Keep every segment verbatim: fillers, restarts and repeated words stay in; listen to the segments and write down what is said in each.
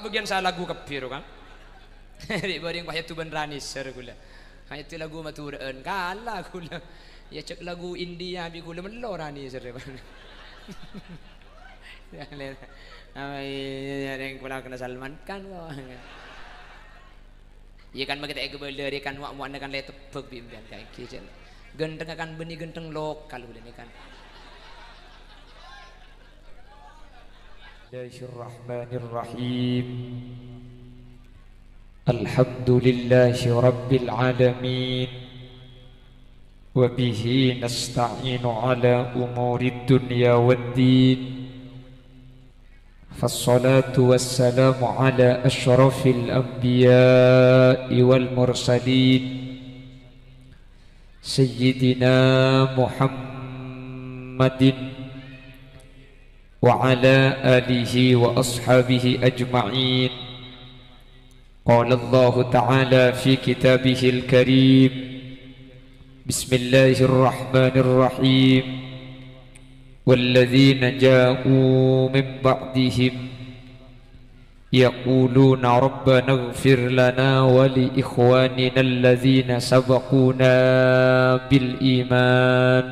Bâgiyân sè lagu kabbhi, ro, kan? Rè' bâriyâng pas èdhubân ranèser ghulâ. Èdhâ lagu Madhurâ'ân, kala ghulâ. Iyâ, jhâ' lagu India bi' ghulâ mello ranèser, ro, kan? Apa iyâ, iyâ, rèng pola kèna Salman Khan, kok. Iyâ, kan, makè ta' èkabâlâ, rè', kan, wa'-mo'ana, kan, la ètebbhâk bi' empèyan, kan, ghi, jhâ'. Ghântengnga, kan, bânnè ghânteng lokal ghulâ nèka, kan. Bismillahirrahmanirrahim. Alhamdulillahi rabbil alamin. Wa bihi nasta'inu ala umurid dunya waddin. Fassalatu wassalamu ala asyrafil anbiya'i wal mursalin. Sayyidina Muhammadin wa ala alihi wa ashabihi ajma'in. Qala Allahu ta'ala fi kitabihil karim, bismillahirrahmanirrahim, walladzina ja'u min ba'dihim yaquluna rabbana ighfir lana wa li ikhwanina alladzina sabaquna bil iman.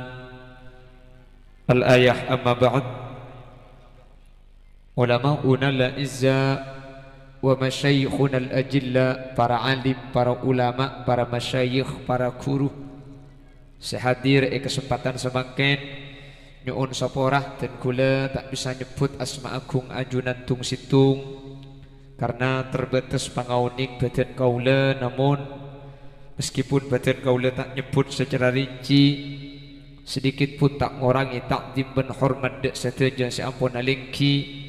Al-ayah, amma ba'd. Ulama'unal a'izza wa masyayikhunal ajilla, para alim, para ulama, para masyayikh, para ghuru sè hadir è kasempadhân samangkèn, nyo'on sapora, dân ghulâ ta' bisa nyebbhut asma aghung ajunan tong-sèttong, karna terbatas pangaonèng bhâdhân kaulâ, namon meskipun bhâdhân kaulâ ta' nyebbhut sacara rinci, sedikit pun ta' ngorangè ta'zim bân hormat dâ' sadhâjâ sè ampon alèngghi.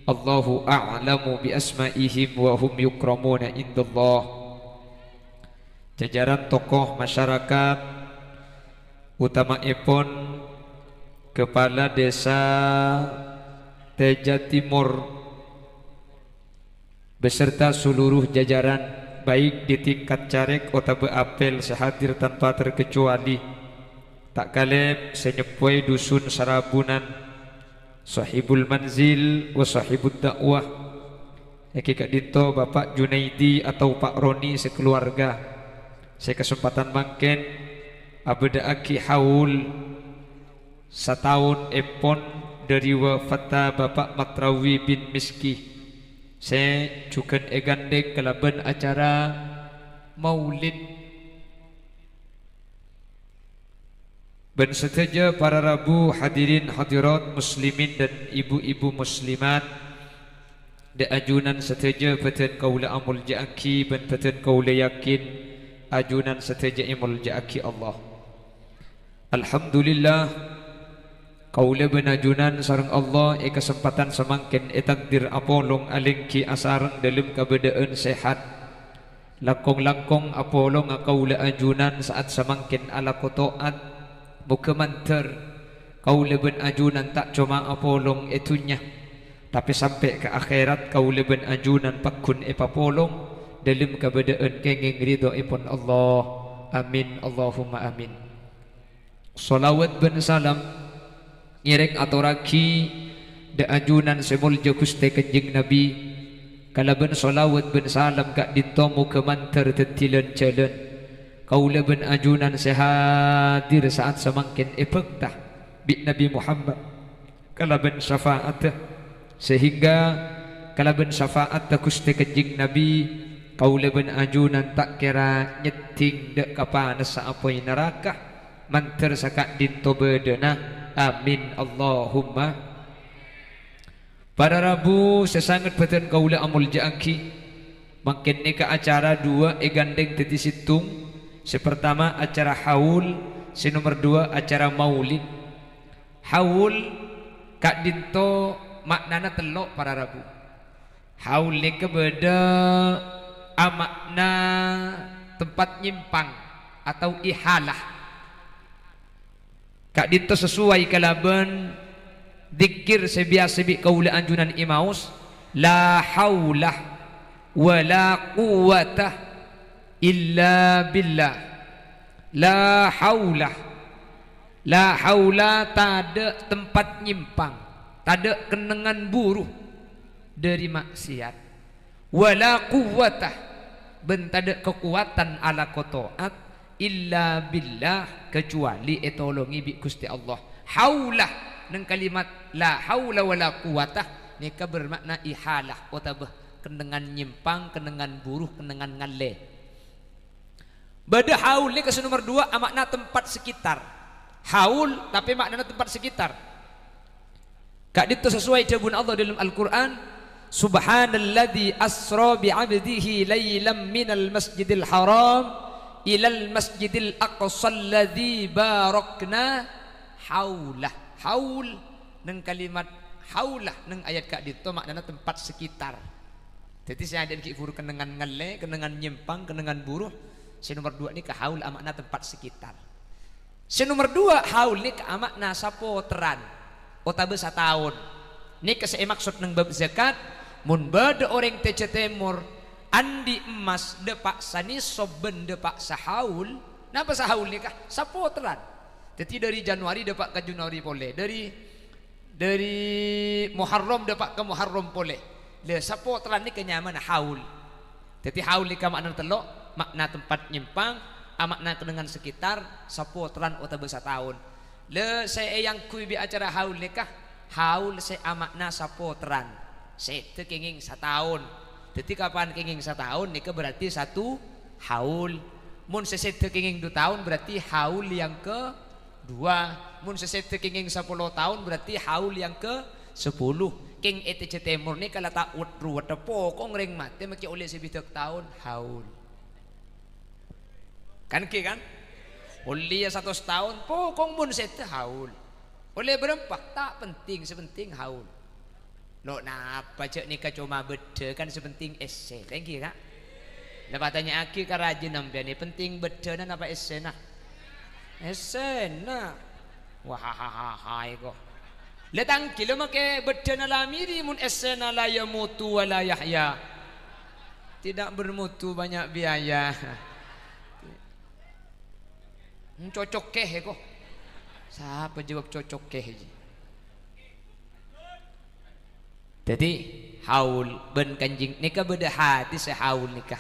Allahu a'lamu bi asma'ihim wa hum yukramuna indallah. Jajaran tokoh masyarakat, utama'èpon Kepala Desa Teja Timur, beserta seluruh jajaran, baik di tingkat carèk otabâ apel sè hadir tanpa terkecuali, ta' kalèp sè nyeppowè Dusun Sarabunan, Sahibul Manzil wa Sahibud Da'wah, èngghi ka'dinto Bapak Junaidi atau Pak Roni sakaluwarga, sè kasempadhân mangkèn abâdâ'aghi haul sataon èpon dâri wafatta Bapak Matrawi bin Miski, sè jhughân èghândhèng kalabân acara maulid. Bân sadhâjâ para rabu, hadirin hadirat muslimin dan ibu-ibu muslimat, dâ' ajunan sadhâjâ bhâdhân kaulâ amoljâ'aghi bân bhâdhân kaulâ yakin ajunan sadhâjâ èmoljâ'aghi Allah. Alhamdulillah, kaulâ bân ajunan sareng Allah è kasempadhân samangkèn ètakdir apolong alèngghi asareng dâlem kabâdâ'ân sehat. Langkong-langkong apolonga kaulâ ajunan sa'at samangkèn alako to'at. Moghâ mandhâr kaulâ bân ajunan ta' coma apolong è dhunnya, tapè sampè' ka akhèrat kaulâ bân ajunan pagghun èpapolong dâlem kabâdâ'ân kèngèng ridhoèpon Allah. Amin, Allahumma amin. Shalawat bân salam ngèrèng atorraghi dâ' ajunan sè moljâ Ghustè Kanjeng Nabi, kalabân shalawat bân salam ka'dinto moghâ mandhâr dhâddhi lan-jhâlân kaulâ bân ajunan sè hadir sa'at samangkèn èbhâkta bi' Nabi Muhammad kalabân syafa'atta, sehingga kalabân syafa'atta Ghustè Kanjeng Nabi, kaulâ bân ajunan ta' kèra nyèddhing dâ' ka panassa apoy naraka, mandhâr saka'dinto bâdâna. Amin, Allahumma. Para rabu sè sanget bhâdhân kaulâ amoljâ'aghi, mangkèn nèka acara duwâ' èghândhèng dhâddhi sèttong. Sè partama acara haul, sè nomer duwâ' acara maulid. Haul ka'dinto ma'nana tello', para rabu. Haul nèka bâdâ ama'na tempat nyimpang atau ihalah. Ka'dinto sesuai kalabân dzikir sè biyasa bi' kaulâ ajunan èmaos, "La haula wa la quwwata illa billah." La haula. La haula tadâ' tempat nyimpang, tadâ' kennengngan buru dâri ma'siyat. Wala quwwata, bân tadâ' kakowadhân alako ta'at, illa billah, kacuali ètolongè bi' Ghustè Allah. Haula, neng kalimat la haula wala quwwata, nèka bermakna ihalah, otabâ kennengngan nyèmpang, kennengngan buru, kennengngan ngallè. Bâdâ haul nèka sè nomer dua, ama'na tempat sekitar. Haul, tapè ma'nana tempat sekitar. Ka'dinto sesuai dhâbuna Allah dalam Al-Qur'an, "Subhanalladzi asra bi 'abdihi lailam minal masjidil haram ilal masjidil aqsal ladzi barakna haulah." Haul neng kalimat haulah neng ayat ka'dinto ma'nana tempat sekitar. Dhâddhi sè adâ'na ghi' buru kennengngan ngallè, kennengngan nyèmpang, kennengngan buru. Sè nomer dua nèka haul ama'na tempat sekitar. Sè nomer dua, haul nèka ama'na sapoterran otabâ sataon. Nèka sè èmaksod neng bab zakat, mon bâdâ orèng tèjâ tèmor, andi' emmas dâpa' sanisab bân dâpa' sahaul. Napa sahaul nèka? Sapoterran. Dhâddhi, dâri Januari dâpa' ka Januari polè, dâri Dâri Muharram dâpa' ka Muharram polè. Lha, sapoterran nèka nyamana haul. Dhâddhi, haul nèka ma'nana tello', ma'na tempat nyèmpang, ama'na kennengngan sekitar, sapoterran otabâ sataon. Lha, sè èangghuy bi' acara haul nèka, haul sè ama'na sapoterran. Sèdhâ kèngèng sataon. Dhâddhi, kapan kèngèng sataon, nèka berarti satu haul. Mon sè sèdhâ kèngèng du taon, berarti haul yang ke- dua. Mon sè sèdhâ kèngèng sapolo taon, berarti haul yang ke sepuluh. Kèng è tèjâ tèmor nèka la ta' wet-ruwetta, pokong rèng matè makè ollè sabidhâk taon, haul. Kan ghi, kan? Ollè ya satos taon, pokong mon sèdhâ, haul. Ollè bârâmpa? Ta' penting, sè penting haul. Lo', napa jhâ' nèka coma bâddhâ, kan sè penting essè. Ta' ènggi, Ka'? La patanya'aghi ka rajina sampèyan, penting bâddhâna napa essèna? Essèna. Wah, ha, ha, ha, ha, iko. La ta' ènggi lo makè bâddhâna la mèrè, mon essèna la yamutu wa la yahya. Tidak bermutu, banyak biaya. Hmm, cocok kèh, iko. Sapa jawab cocok kèh, ji? Dhâddhi, haul bân Kanjeng, nèka bâdâ hadis haul nèka.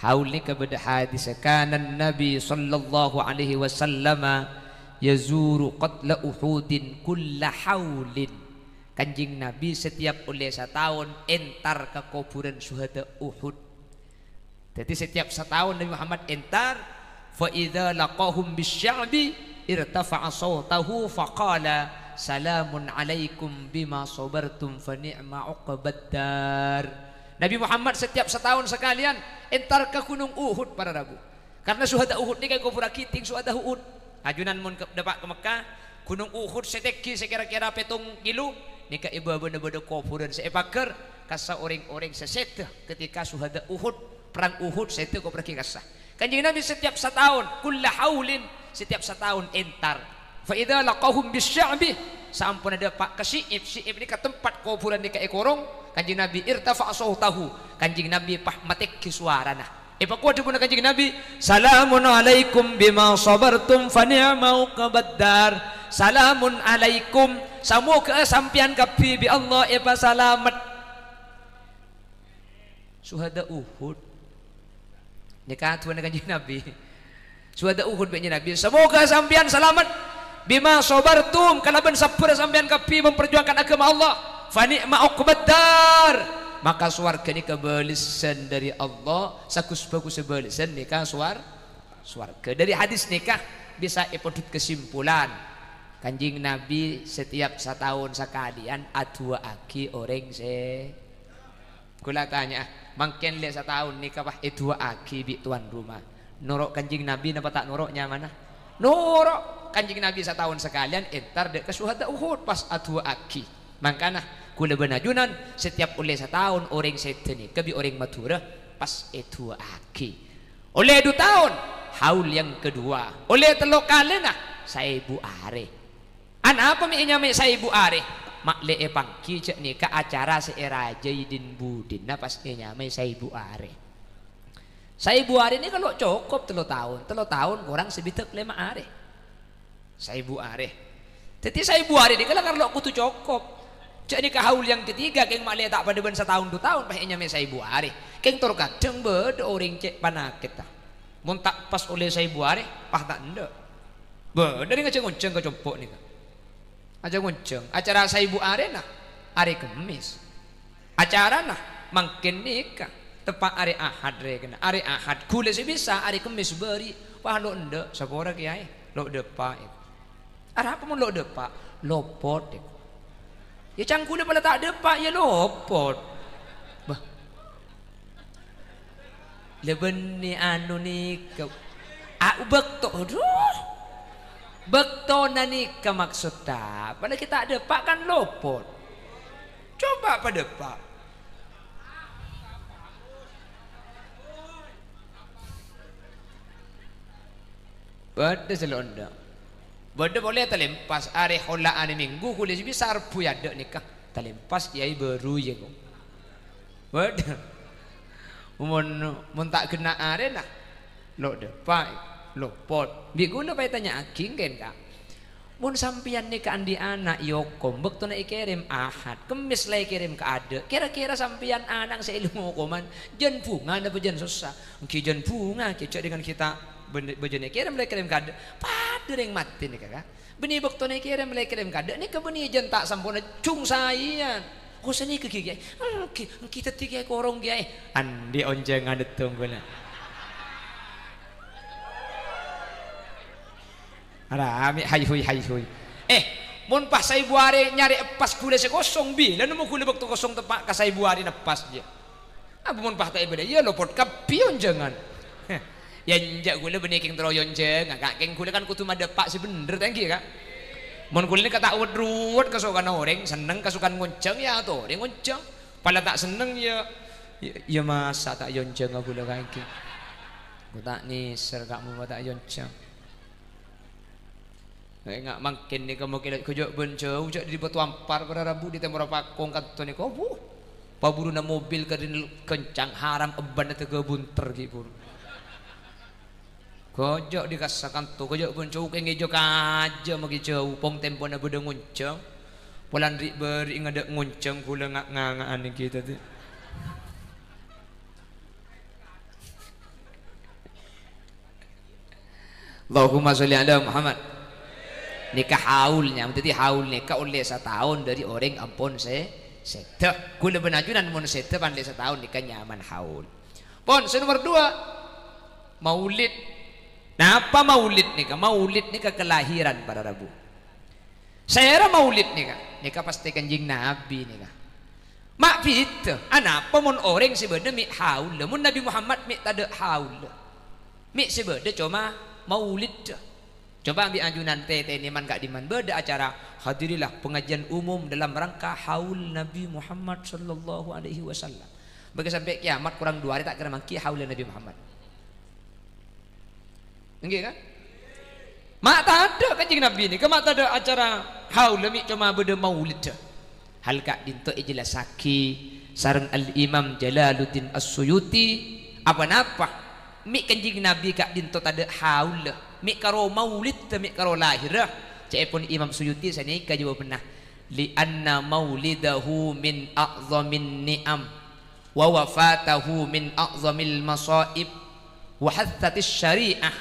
Haul nèka bâdâ hadis, "Kana Nabi sallallahu alaihi wasallama yazuru qatla Uhudin kulla haulin." Kanjeng Nabi setiap ollè sataon entar ka kobhurân syuhada Uhud. Dhâddhi, setiap sataon Nabi Muhammad entar, "Fa idza laqahum bisya'bi irtafa'a sautahu faqala, 'Salamun 'alaikum bima sabartum fa ni'ma 'uqbad dar.'" Nabi Muhammad setiap sataon sakalèyan entar ka Gunung Uhud, para rabu. Karna syuhada Uhud nèka èkobhurraghi tèng syuhada Uhud. Ajunan mon ke-, dâpa' ka Mekkah, Gunung Uhud sè tèngghi sè kèra-kèra pèttong kilo, nèka è bâbâna bâdâ kobhurân sè èpaghâr kassa orèng-orèng sè sèdhâ ketika syuhada Uhud, perang Uhud sèdhâ èkobhurraghi kassa. Kanjeng Nabi setiap sataon, kulla haulin, setiap sataon entar. Fa idza laqahum bisya'bi, saamponna dâpa' ka Syi'ib, Syi'ib nèka tempat kobhurân nèka èkorong, Kanjeng Nabi irtafa'a sautahu, Kanjeng Nabi pas matèngghi sowarana. Èpakowat dhâbuna Kanjeng Nabi, "Salamun alaikum bima sabartum fa ni'ma 'uqbad dar." Salamun alaikum, samoghâ sampèyan kabbhi bi' Allah èpasalamet. Syuhada Uhud. Nèka du'âna Kanjeng Nabi. Syuhada Uhud bi' Kanjeng Nabi. Samoghâ sampèyan salamet. Bima sabartum, kalabân sabbhârrâ sampèyan kabbhi memperjuangkan agama Allah. Fa ni'ma 'uqbad dar. Maka sowarghâ nèka bâlessan dâri Allah, saghus-bhâghussâ bâlessan nèka sowar-, sowarghâ. Dâri hadis nèka bisa èpondhut kesimpulan, Kanjeng Nabi setiap sataon sakalèyan adu'aaghi orèng sè Kaulâ tanya'a, mangkèn lè' sataon nèka pas èdu'aaghi bi' towan roma. Noro' Kanjeng Nabi napa ta' noro' nyamana? Noro'! Kanjeng Nabi sataon sakalèyan entar dâ' ka syuhada Uhud pas adu'aaghi. Mangkana, kaulâ bân ajunan, setiap ollè sataon orèng sèdhâ nèka bi' orèng Madhurâ pas èdu'aaghi. Ollè du taon, haul yang kedua. Ollè tello kalèna, saèbu arè. Anapa mè' ènyamaè saèbu arè? Ma' lè' èpangghi jhâ' nèka acara sè èrajâi din-budina pas ènyamaè saèbu arè. Saèbu arè nèka lo' cokop tello taon. Tello taon korang sabidhâk lèma arè. Saèbu arè. Dhâddhi saèbu arè nèka la kan lo' kodhu cokop. Jhâ' nèka haul yang ketiga, kèng ma'lè ta' padâ bân sataon du taon, pas ènyamaè saèbu arè. Kèng tor kadhâng bâdâ orèng cè' panakètta. Mon ta' pas ollè saèbu arè, pas ta' endâ'. Bâdâ rèng ajhâ' ngonjhâng ka compo' nèka. Ajhâ' ngonjhâng. Acara saèbu arèna arè Kemmès. Acarana mangkèn nèka, teppa' arè Ahad rèkèna. Arè Ahad, ghulâ sè bisa arè Kemmès bâri'. Wah, lo' endâ', sapora kèyaè, lo' dâpa', èko. Arapa mon lo' dâpa'? Lopot, èko. Yâ, cangghulâ pola ta' dâpa', yâ lopot. Bâh. La bânnè anu nèka. A, bâkto, adhu. Bâktona nèka maksodda, apalagi ta' dâpa' kan lopot. Coba padâpa'. Bâdâ sè lo' endâ'. Bâdâ polè talèmpas, arè hola'anè Minggu, ghulâ sè bisa Rebbhu è adâ' nèka. Talèmpas kèyaè bâru, yâ, ko. Bâdâ. Mon, mon ta' ghenna' arèna, lo' dâpa', lopot. Bi' ghulâ pas ètanya'aghi, kèng, Ka'. Mon sampèyan nèka andi' ana' èokom, bâktona èkèrèm Ahad, Kemmès la èkèrèm ka adâ', kèra-kèra sampèyan ana' sè èèlem okoman, jân bhunga napa jân sossa? Èngghi jân bhunga, kèya jhâ' dengan kita bân-, bâjâna èkèrèm la èkèrèm ka adâ', padâ rèng matè nèka, Ka'. Bânnè bâktona èkèrèm la èkèrèm ka adâ' nèka bânnè jân ta' samporna, jhung saèyan. Oh, sanèka ghi, kèyaè. Èngghi, èngghi dhâddhi kèyaè korong, kèyaè. Andi' onjhângan èttonggolâ. Arami, hay-huy, hay-huy. Eh, mon pas saèbu arè nyarè eppas ghulâ sè kosong, bilâ nemmo ghulâ bâkto kosong teppa' ka saèbu arè neppas, yâ? Apa mon pas ta' èbâlâi, yâ lopot kabbhi onjhângan. Heh, yâ enjâ' ghulâ bânnè kèng terro èyonjhânga, Ka'. Kèng ghulâ kan kodhu madâpa' sè bhendher, ta' èngghi, Ka'? Mon ghulâ nèka ta' wet-ruwet kasokanna orèng, senneng kasokan ngonjhâng, yâ atorè ngonjhâng. Pola ta' senneng, yâ, yâ, yâ masa' ta' èyonjhânga ghulâ, Ka', èngghi. Engko' ta' nèser, Ka', mon ta' èyonjhâng. Enga' mangkèn nèka mokèla ghâjâ' bân jhâu, jhâ' dâri Bâto Ampar para rabu dâri tèmorra Pakong kanto nèka, wuh, paburuna mobil kadhinto kencang, haram ebbhân atèghâ bunter ghi' buru. Ghâjâ' dâri kassa kanto, ghâjâ' bân jhâu kèng èjâ kajâ maghi jhâu, pong tempona bâdâ ngonjhâng. Polana ri'-bâri' ngadâ' ngonjhâng ghulâ nga'-nganga'an ghi' tadâ'. Allahumma sholli ala Muhammad. Nèka haul nyamana. Dhâddhi haul nèka ollè sataon dâri orèng ampon sè sèdhâ. Ghulâ bân ajunan mon sèdhâ panlè sataon nèka nyamana haul. Pon, sè nomer dua, maulid. Napa maulid nèka? Maulid nèka kelahiran para rabu. Sèra maulid nèka? Nèka pastè Kanjeng Nabi nèka. Ma' bhidhâ, anapa mon orèng sè bâdâ mè' haul? Mon Nabi Muhammad mè' tadâ' haul. Mè' sè bâdâ coma maulid. Coba bi' ajunan tètènè man ka'dimman bâdâ acara, hadirilah pengajian umum dalam rangka haul Nabi Muhammad sallallahu alaihi wasallam. Bâghi sampè' kiamat korang dua arè ta' kèra mangghi haul Nabi Muhammad. Èngghi, kan? Ma' tadâ' Kanjeng Nabi nèka, ma' tadâ' acara haul, mè' coma bâdâ maulid. Hal ka'dinto èjellassaghi sareng Al-Imam Jalaluddin As-Suyuti, apa-napa mè' Kanjeng Nabi ka'dinto tadâ' haul, mè' karo maulid, mè' karo lahèrra? Ca'èpon Imam Suyuti sanèka jawabanna, "Li anna maulidahu min a'zamin ni'am." "Wa wafatahu min a'zamil mashaib, wa hatsatis syari'ah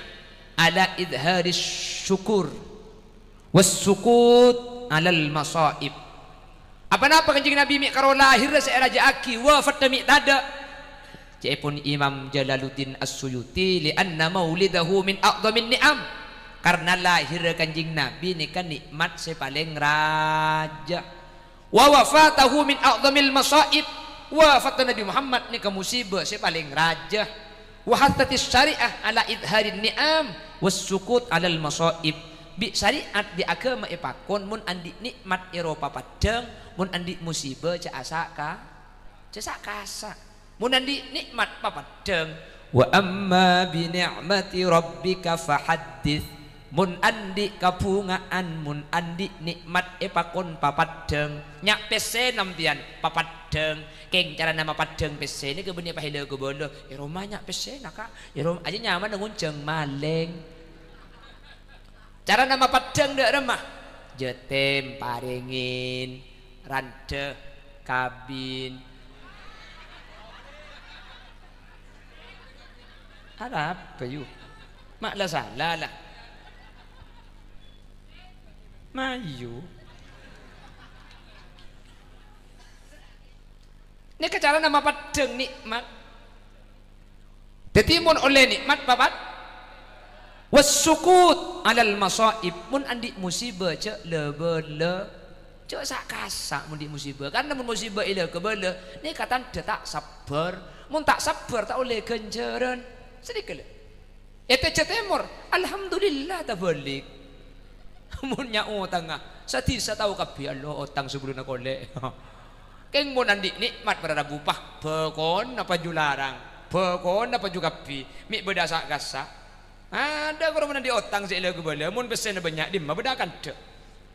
ala idharis syukur, was sukut alal mashaib." Apa-napa Kanjeng Nabi mè' karo lahèrra sè èrajâ'aghi, wafatta mè' tadâ'? Ca'èpon Imam Jalaluddin As-Suyuti, "Li anna maulidahu min a'zamin ni'am." Karna lahèrra Kanjeng Nabi nèka nè'mat sè palèng rajâ. "Wa wafatahu min a'zamil mashaib." Wafatta Nabi Muhammad nèka musibâ sè palèng rajâ. "Wa hatsatis syari'ah ala idharin ni'am, was sukut alal mashaib." Bi' syariat dâri aghâma èpakon mon andi' nè'mat èro papaddhâng, mon andi' musibâ jhâ' asa' ka-, jhâ' sa'-kasa'. Mon andi' nè'mat papaddhâng. "Wa amma bi ni'mati rabbika fahaddits." Mon andi' kabhunga'an, mon andi' nè'mat èpakon papaddhâng. Nya' pèssè sampèyan papaddhâng. Kèng carana mapaddhâng pèssè nèka bânnè pahèlâ ka bâlâ. È roma nya' pèssèna, Ka'. È roma, ajâ nyamana ngonjhâng malèng. Carana mapaddhâng dâ' remma. Jhâtem parèngè. Randhâ, kabin. Arapa, yu? Ma' la sala, la. Mayu. Nèka carana mapeddhâng nè'mat. Dhâddhi, mon ollè nè'mat, papat, wassukut 'alal masa'ib, mon andi' musibâ, jhâ' la-bâlâ, jhâ' sa'-kasa' mon andi' musibâ. Karna mon musibâ èla-kabâlâ, nèka tandhâ ta' sabbhâr. Mon ta' sabbhâr, ta' ollè ghânjhârân. Sanèka, la. È tèjhâ tèmor, alhamdulillah tabâlik. Mon nya' otangnga, sadhisa tao kabbhi, "Allah, otang sabellunna kolè'." Kèng mon andi' nè'mat para rabu, pah, bhâkona paju larang, bhâkona paju kabbhi, mè' bâdâ sa'-kasa'. Adâ' karo mon andi' otang sè èla-kabâlâ, mon pèssèna bânnya', dimma bâdâ kandhâ'.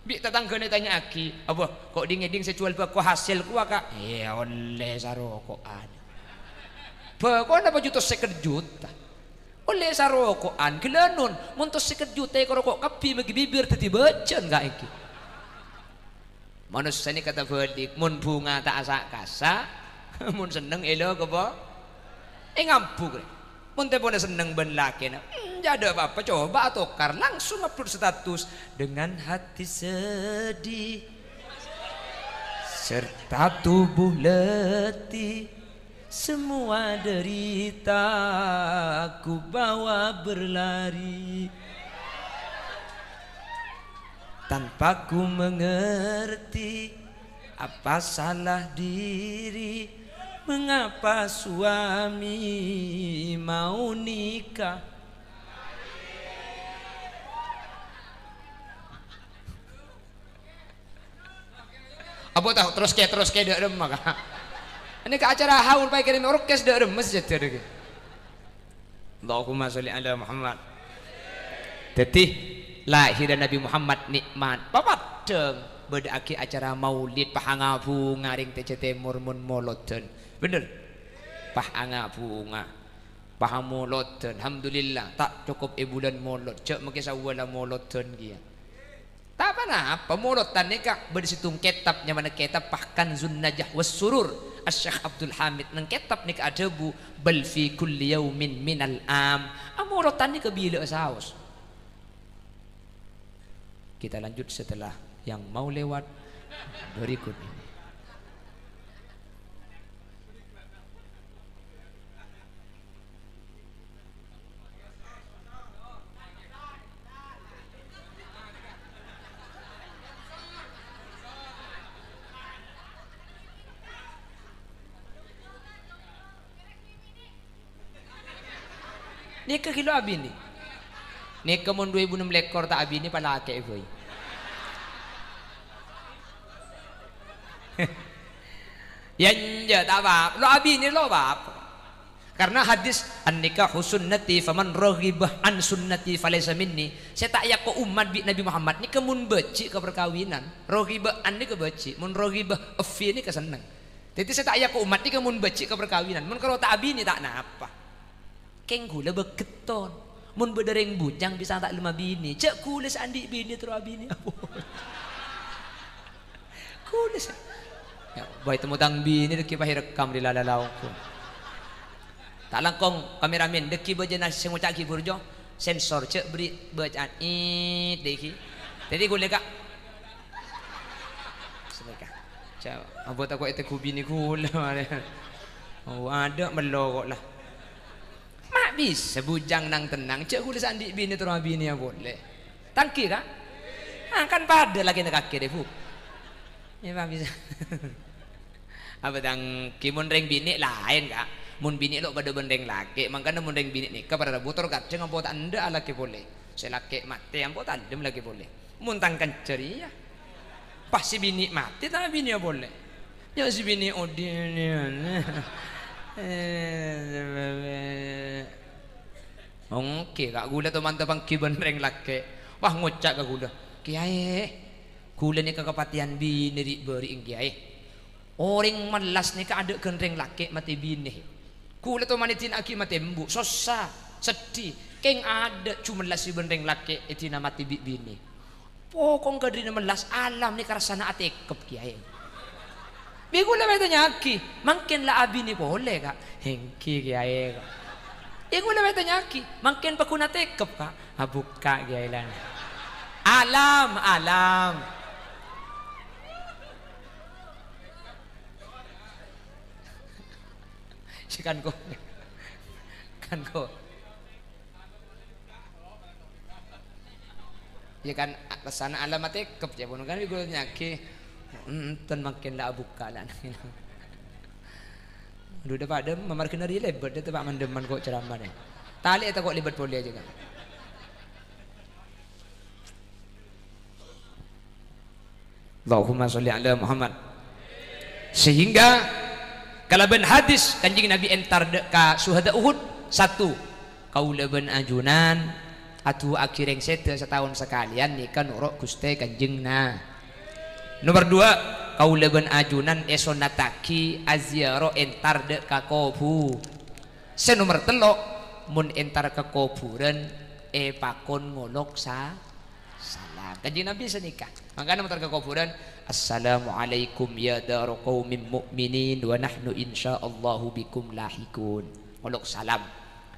Bi' tatangghâna ètanya'aghi, "Abâ, ko' dhing-èdhing sè jhuwâl bhâko hasèl kowa, Ka'?" "Iyâ, ollè saroko'an." Bhâkona paju tos sèket juta. Ollè saroko'an, ghâlânon, mon tos sèket juta èkaroko' kabbhi, maghi bibir dhâddhi bâjân, Ka', èngghi. Manossa nèka tabâlik, mon bhunga ta' asa'-kasa', mon senneng èla-kabâ-, èngambhuk, rè. Mon tempona senneng bân lakèna, hmm, jhâ' adâ' pa-apa, coba atokar, langsung upload status, "Dengan hati sedih serta tubuh letih, semua derita ku bawa berlari." Tanpa ku mengerti apa salah diri, mengapa suami mau nikah. Abâ' ta' terrossè, terrossè dâ' remma, Ka'. Nèka acara haul paèkèrèm orkes dâ' remma sè jâdiyâ, Ka'. Allahumma sholli ala Muhammad. Dhâddhi, lahèrra Nabi Muhammad nè'mat. Papaddhâng bâdâ'aghi acara maulid, pah anga-bhunga rèng tèjhâ tèmor mon molodhân. Bhender? Pah anga-bhunga. Pah amolodhân. Alhamdulillah, ta' cokop è bulân Molod. Jhâ' makè Sawwâl amolodhân kèya. Ta' ponapa, molodhân nèka bâdâ sèttong kètab nyamana kètab Kanzun Najah was Surur, Asy-Syeikh Abdul Hamid. Neng kètab nèka adhâbu, "Bal fi kulli yaumin minal am." Amolodhân nèka bilâ'â saos. Kita lanjut setelah yang mau lewat berikut ini. Nèka ghi' lo' abinè. Nèka mon du èbu nem lèkor ta' abinè, palakè'è bhâi. Yâ enjâ', ta' apa-apa. Lo' abinè, lo' apa-apa. Karna hadis, "An-nikahu sunnati, faman raghiba an sunnati falaysa minni." Sè ta' èako ommat bi' Nabi Muhammad nèka mon bâji' ka parkabinan. Raghiba an nèka bâji', mon raghiba fi nèka senneng. Dhâddhi sè ta' èako ommat nèka mon bâji' ka parkabinan, mon karo ta' abinè ta' napa. Kèng ghulâ bâghetton. Mon bâdâ rèng bujâng bisa ta' lem abinè. Jhâ' ghulâ sè andi' binè terro abinè. Ghulâ sè. Yâ, bhâi temmo tang binè dhâggi' pas èrekkam ri lala laongku. Ta' langkong kameramen, dhâggi' bâjâna sè ngoca' ghi' burjo, sensor, jhâ' bâri' bâcaan, it, dhâggi'. Dhâddhi ghulâ, Ka'. Sanèka. Jhâ', abâ' tako' ètegghu binè ghulâ, marè. Oh, adâ' mello ko' la. Ma' bisa bujâng nang-tennang, jhâ' ghulâ sè andi' binè terro abinèa polè. Ta' ènggi, Ka'? Ah, kan padâ lakèna kakè rè, Bu. Yâ, ma' bisa. Apa ta' ènggi, mon rèng binè' laèn, Ka'. Mon binè' lo' padâ bân rèng lakè', mangkana mon rèng binè' nèka para rabu tor kadhâng ampo ta' endâ' alakè polè. Sè lakè' matè ampo ta' endem lakè polè. Mon tang kenca rèya. Pas sè binè' matè, ta' abinèa polè. Yâ sè binè' odi'. Ènggi, Ka', ghulâ to mantep ènggi bân rèng lakè'. Wah, ngoca' ka ghulâ, "Kèyaè, ghulâ nèka kapatèyan binè ri'-bâri', Kèyaè." Orèng mellas nèka adâ' ghân rèng lakè' matè binè. Ghulâ to manè dina'aghi matè embu', sossa, seddhi. Kèng adâ' ju mellas bân rèng lakè' èdina matè bi' binè. Pokok kadhina mellas alam nèka rassana atèkep, Kèyaè. Bi' kaulâ bhâi tanya'aghi, "Mangkèn la abinè polè, Ka'?" "Èngghi, Kèyaè," ka'. Bi' kaulâ bhâi tanya'aghi, "Mangkèn paggun atèkep, Ka'?" "Abukka', Kèyaè, lan." Alam, alam. Sè kan ko-, kan ko-, Iyâ kan, a-, lessana alamat èkep, ca'èpon kan, bi' kaulâ nyaghi. Enten mangkèn la abukka' la. Dhu, dâ' padâ mamarghâna rèya lèbât, dâ' ta' mandhâman ko' ceramah nè. Talè ta' ko' lèbât polè jâ, Ka'. Allahumma sholli ala Muhammad. Sehingga kalabân hadis Kanjeng Nabi entar dâ' ka syuhada Uhud, satu, kaulâ bân ajunan adu'aaghi rèng sèdhâ sataon sakalèyan nèka noro' Ghustè Kanjeng Na-, Nomor dua, kaulâ bân ajunan èsonnattaghi aziarah entar dâ' ka kobu-, Sè nomer tello', mon entar ka kobhurân, èpakon ngolok sa-, salam. Kanjeng Nabi sanèka. Mangkana mon entar ka kobhurân, "Assalamualaikum ya dara qaumin mu'minin wa nahnu insyaallahu bikum lahiqun." Ngolok salam.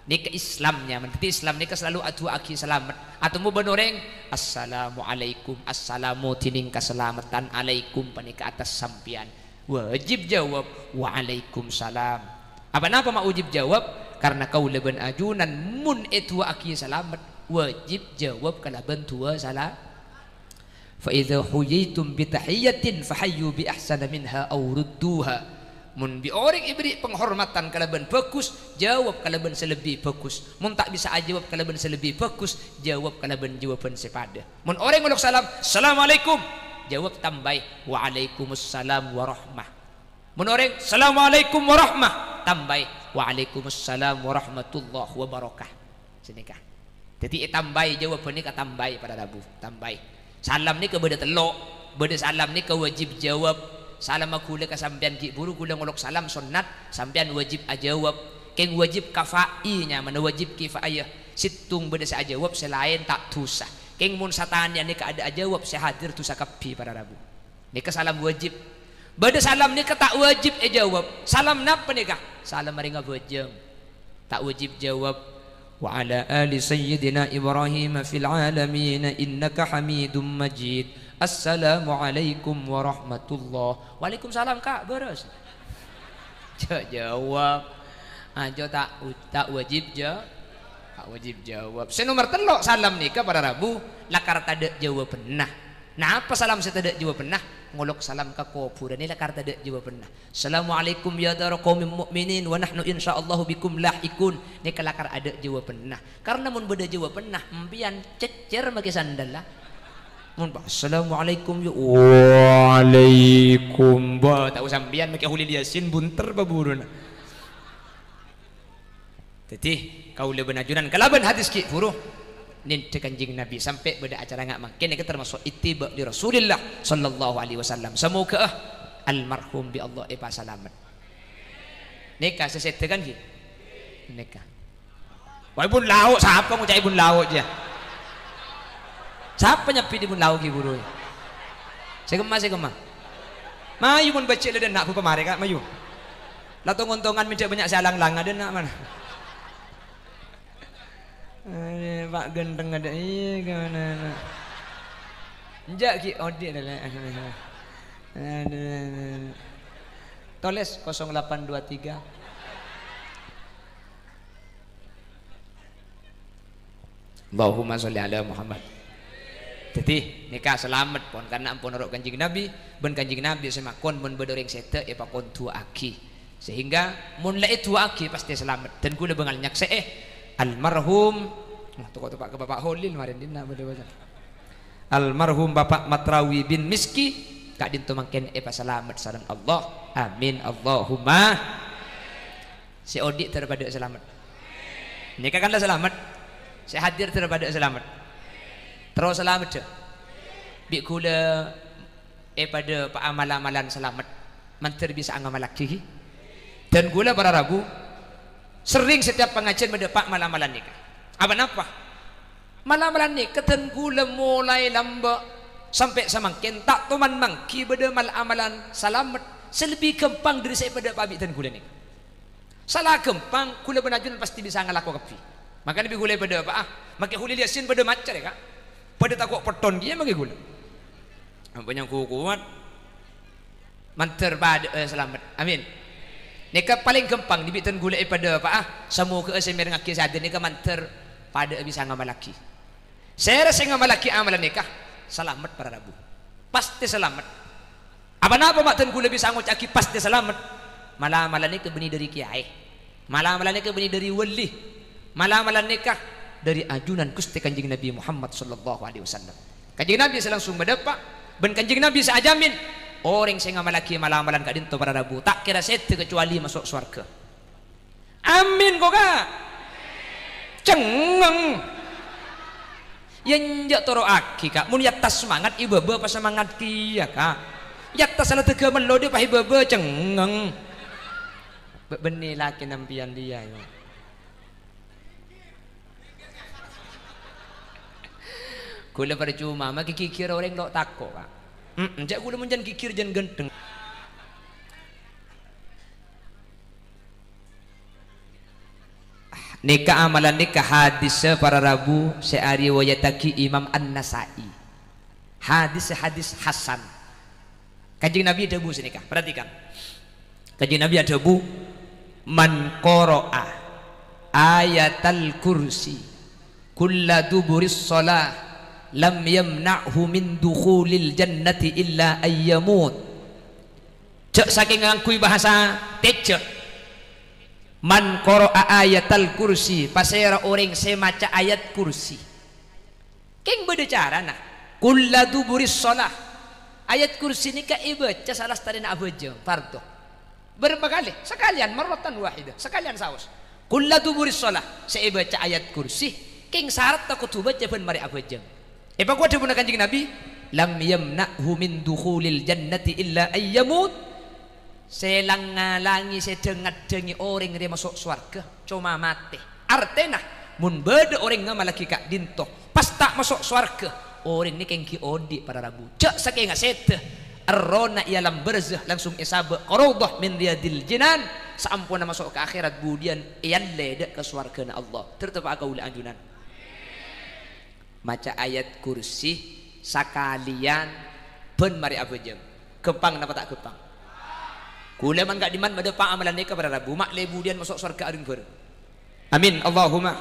Nèka Islam nyamana. Dhâddhi Islam nèka selalu adu'aaghi salamet. Atemmo bân orèng, "Assalamualaikum, assalamu dhinèng kasalameddhân, alaikum panèka attas sampèyan." Wajib jawab, "Waalaikumsalam." Apa napa ma' wajib jawab? Karna kaulâ bân ajunan mon èdu'aaghi salamet, wajib jawab kalabân du'a sala-, "Fa idza huyyitum bi tahiyyatin fahayyu bi ahsana minha aw rudduha." Mon bi' orèng èberri' panghormadhân kalabân bhâghus, jawab kalabân sè lebbi bhâghus. Mon ta' bisa ajawab kalabân sè lebbi bhâghus, jawab kalabân jawabhân sè padâ. Mon orèng ngolok salam, "Assalamualaikum." Jawab tambâi, "Waalaikumsalam warahmah." Mon orèng, "Assalamualaikum warahmah." Tambâi, "Waalaikumsalam warahmatullahi wabarakatuh." Sanèka. Dhâddhi ètambâi jawabhân nèka tambâi para rabu, tambâi. Salam nèka bâdâ tello', bâdâ salam nèka wajib jawab. Salamma ghulâ ka sampèyan ghi' bhuru ghulâ ngolok salam sonnat, sampèyan wajib ajawab. Kèng wajib kafa'i nyamana wajib kifayah. Sèttong bâdâ sè ajawab, sè laèn ta' dhusa. Kèng mon satanèyan nèka adâ' ajawab, sè hadir dhusa kabbhi para rabu. Nèka salam wajib. Bâdâ salam nèka ta' wajib èjawab. Salam napa nèka? Salam marènga bhâjâng. Ta' wajib jawab. "Wa ala ali sayyidina Ibrahim fil alamin innaka hamidum majid. Assalamualaikum warahmatullah." "Waalaikumsalam, Ka', bârâs." Jâ' jawab. Ajo ta', ta' wajib ja-, ta' wajib jawab. Sè nomer tello' salam nèka para rabu, lakar tadâ' jawabânna. Napa salam sè tadâ' jawabânna? Ngolok salam ka kobhurân nè lakar tadâ' jawabânna. "Assalamualaikum ya dara qaumin mu'minin wa nahnu insyaallahu bikum lahiqun." Nèka lakar adâ' jawabânna. Karna mon bâdâ jawabânna, empèyan cèccèr makè sandalla. Mon pas, "Assalamualaikum ya." "Waalaikum." Bâ, tao sampèyan makè Kholil Yasin, bunter pabhuruna. Dhâddhi, kaulâ bân ajunan kalabân hadis ghi' bhuru nèndhâ Kanjeng Nabi sampè' bâdâ acara nga' mangkèn, nèka termasuk ittiba' li Rasulillah sallallahu alaihi wasallam. Samoghâ'â almarhum bi' Allah èpasalamet. Nèka sè sèdhâ kan ghi? Nèka. Wah, è bun lao', sapa ngoca' è bun lao' jâ? Sapa nyebbhi è bun lao' ghi' bhuru? Sè kemma, sè kemma. Mayu mon bâjjhi' la dâ' enna' bu pamarè, Ka', mayu. La tong-ontongan mènta bânnya' sè alang-langa dâ' enna' mana. Aduh, Pak Genteng ada, iya, gimana, nak? Enjâ' ghi' odi' dâ' lè'. Aduh, aduh, aduh. Tolès kosong delapan dua tiga. Allahumma sholli ala Muhammad. Dhâddhi, nèka salamet pon, karna ampon noro' Kanjeng Nabi, bân Kanjeng Nabi sè makon mon bâdâ orèng sèdhâ èpakon du'aaghi. Sehingga mon la èdu'aaghi pastè salamet. Dan kaulâ bângal nyaksè'è almarhum, nah, toko-toko ka Bapak Holil marèn dinna' bâdâ bâca. Almarhum Bapak Matrawi bin Miski, ka'dinto mangkèn èpasalamet sareng Allah. Amin. Allahumma. Sè odi' terro padâ salamet. Nèka kan la salamet. Sè hadir terro padâ salamet. Terro salamet, jâ'. Bi' kaulâ èpadâ paamal-amalan salamet. Mandhâr bisa angamallaghi, ghi. Dan kaulâ para rabu, serrèng setiap pangajiân bâdâ paamal-amalan nèka. Apa napa? Mal-amalan nèka dhân kaulâ molaè lambâ' sampè' samangkèn ta' toman mangghi bâdâ mal-amalan salamet, Sè lebbi ghâmpang dhâri sè èpadhâpa'a bi' dân ghulâ nèka. Sala ghâmpang, ghulâ bân ajunan pastè bisa ngalako kabbhi. Makana bi' ghulâ èpadhâpa'a, makkè Kholil Yasin padhâ maca rè, Ka'. Padhâ tako' petton kèya makkè ghulâ. Ampon nyangko kowat. Mandhâr padhâ'â salamet. Amin. Nèka palèng ghâmpang, bi' dân ghulâ èpadhâpa'a, samoghâ'â sè mèrengngaghi sè hadir nèka mandhâr padhâ'â bisa ngamallaghi. Sèra sè ngamallaghi amalan nèka, salamet para rabu. Pastè salamet. Apa-napa ma' dân ghulâ bisa ngoca'aghi pastè salamet? Mala-mala nèka bânnè dhâri kèyaè. Mala-mala nèka bânnè dhâri wali. Mala-mala nèka dhâri ajunan Ghustè Kanjeng Nabi Muhammad sallallahu alaihi wasallam. Kanjeng Nabi sè langsung madhâpa', bân Kanjeng Nabi sè ajamin, orèng sè ngamallaghi mala-malan ka'dinto para rabu, ta' kèra sèdhâ kacuali maso' sowarghâ. Amin, ko, Ka'. Cengngeng. Yâ, enjâ' toro'aghi, Ka'. Mon yâ tas semangat, è bâbâ pas semangat kèya, Ka'. Yâ tas la dâgâ mello, dhi' pas è bâbâ cengngeng. Bâ-, bânnè lakè nampèyan dhiyâ, yâ. Ghulâ parcoma, makkè ghighir orèng lo' tako', Ka'. Mm-mm, jâ' ghulâ mon jân ghighir jân ghântheng. Nèka amalan nèka hadis para rabu sè ariwayattaghi Imam An-Nasa'i. Hadis, hadis hasan. Kanjeng Nabi adhâbu sanèka, perhatikan. Kanjeng Nabi adhâbu, "Man qara'a ayatal kursi kulla duburis shalah lam yamna'hu min dukhulil jannati illa ayyamut." Jâ' sakèng ngangghuy bahasa tèjhâ. "Man qara'a ayatal kursi," pasèra orèng sè maca ayat kursi. Kèng bâdâ carana. Kulla duburis shalah. Ayat kursi nèka èbâca salastarèna abhâjâng, fardhu. Bârâmpa kalè? Sakalèyan, marratan wahidah. Sakalèyan saos. Kulla duburis shalah. Sè èbâca ayat kursi, kèng saratta kodhu bâca bân marè abhâjâng. Èpakowa dhâbuna Kanjeng Nabi, "Lam yamna'hu min dukhulil jannati illa ayyamut." Sè lang-ngalangè, sè dhâng-ngaddhângè orèng rè maso' sowarghâ, coma matè. Artèna, mon bâdâ orèng ngamallaghi ka'dinto, pas ta' maso' sowarghâ, orèng nèka èngghi odi' para rabu. Jâ' sakènga sèdhâ, errohna è alam barzah langsung èsabâ' ka raudhah min riyadil jinan, saamponna maso' ka akhèrat budiyân èallè dâ' ka sowarghâna Allah. Ter-, tepa'a kaulâ ajunan. Maca ayat kursi sakalèyan bân marè abhâjâng. Ghâmpang napa ta' ghâmpang? Ghulâ man ka'dimman madhâpa' amalan nèka para rabu, ma' lè budiyân maso' sowarghâ areng-bhâreng. Amin, Allahumma.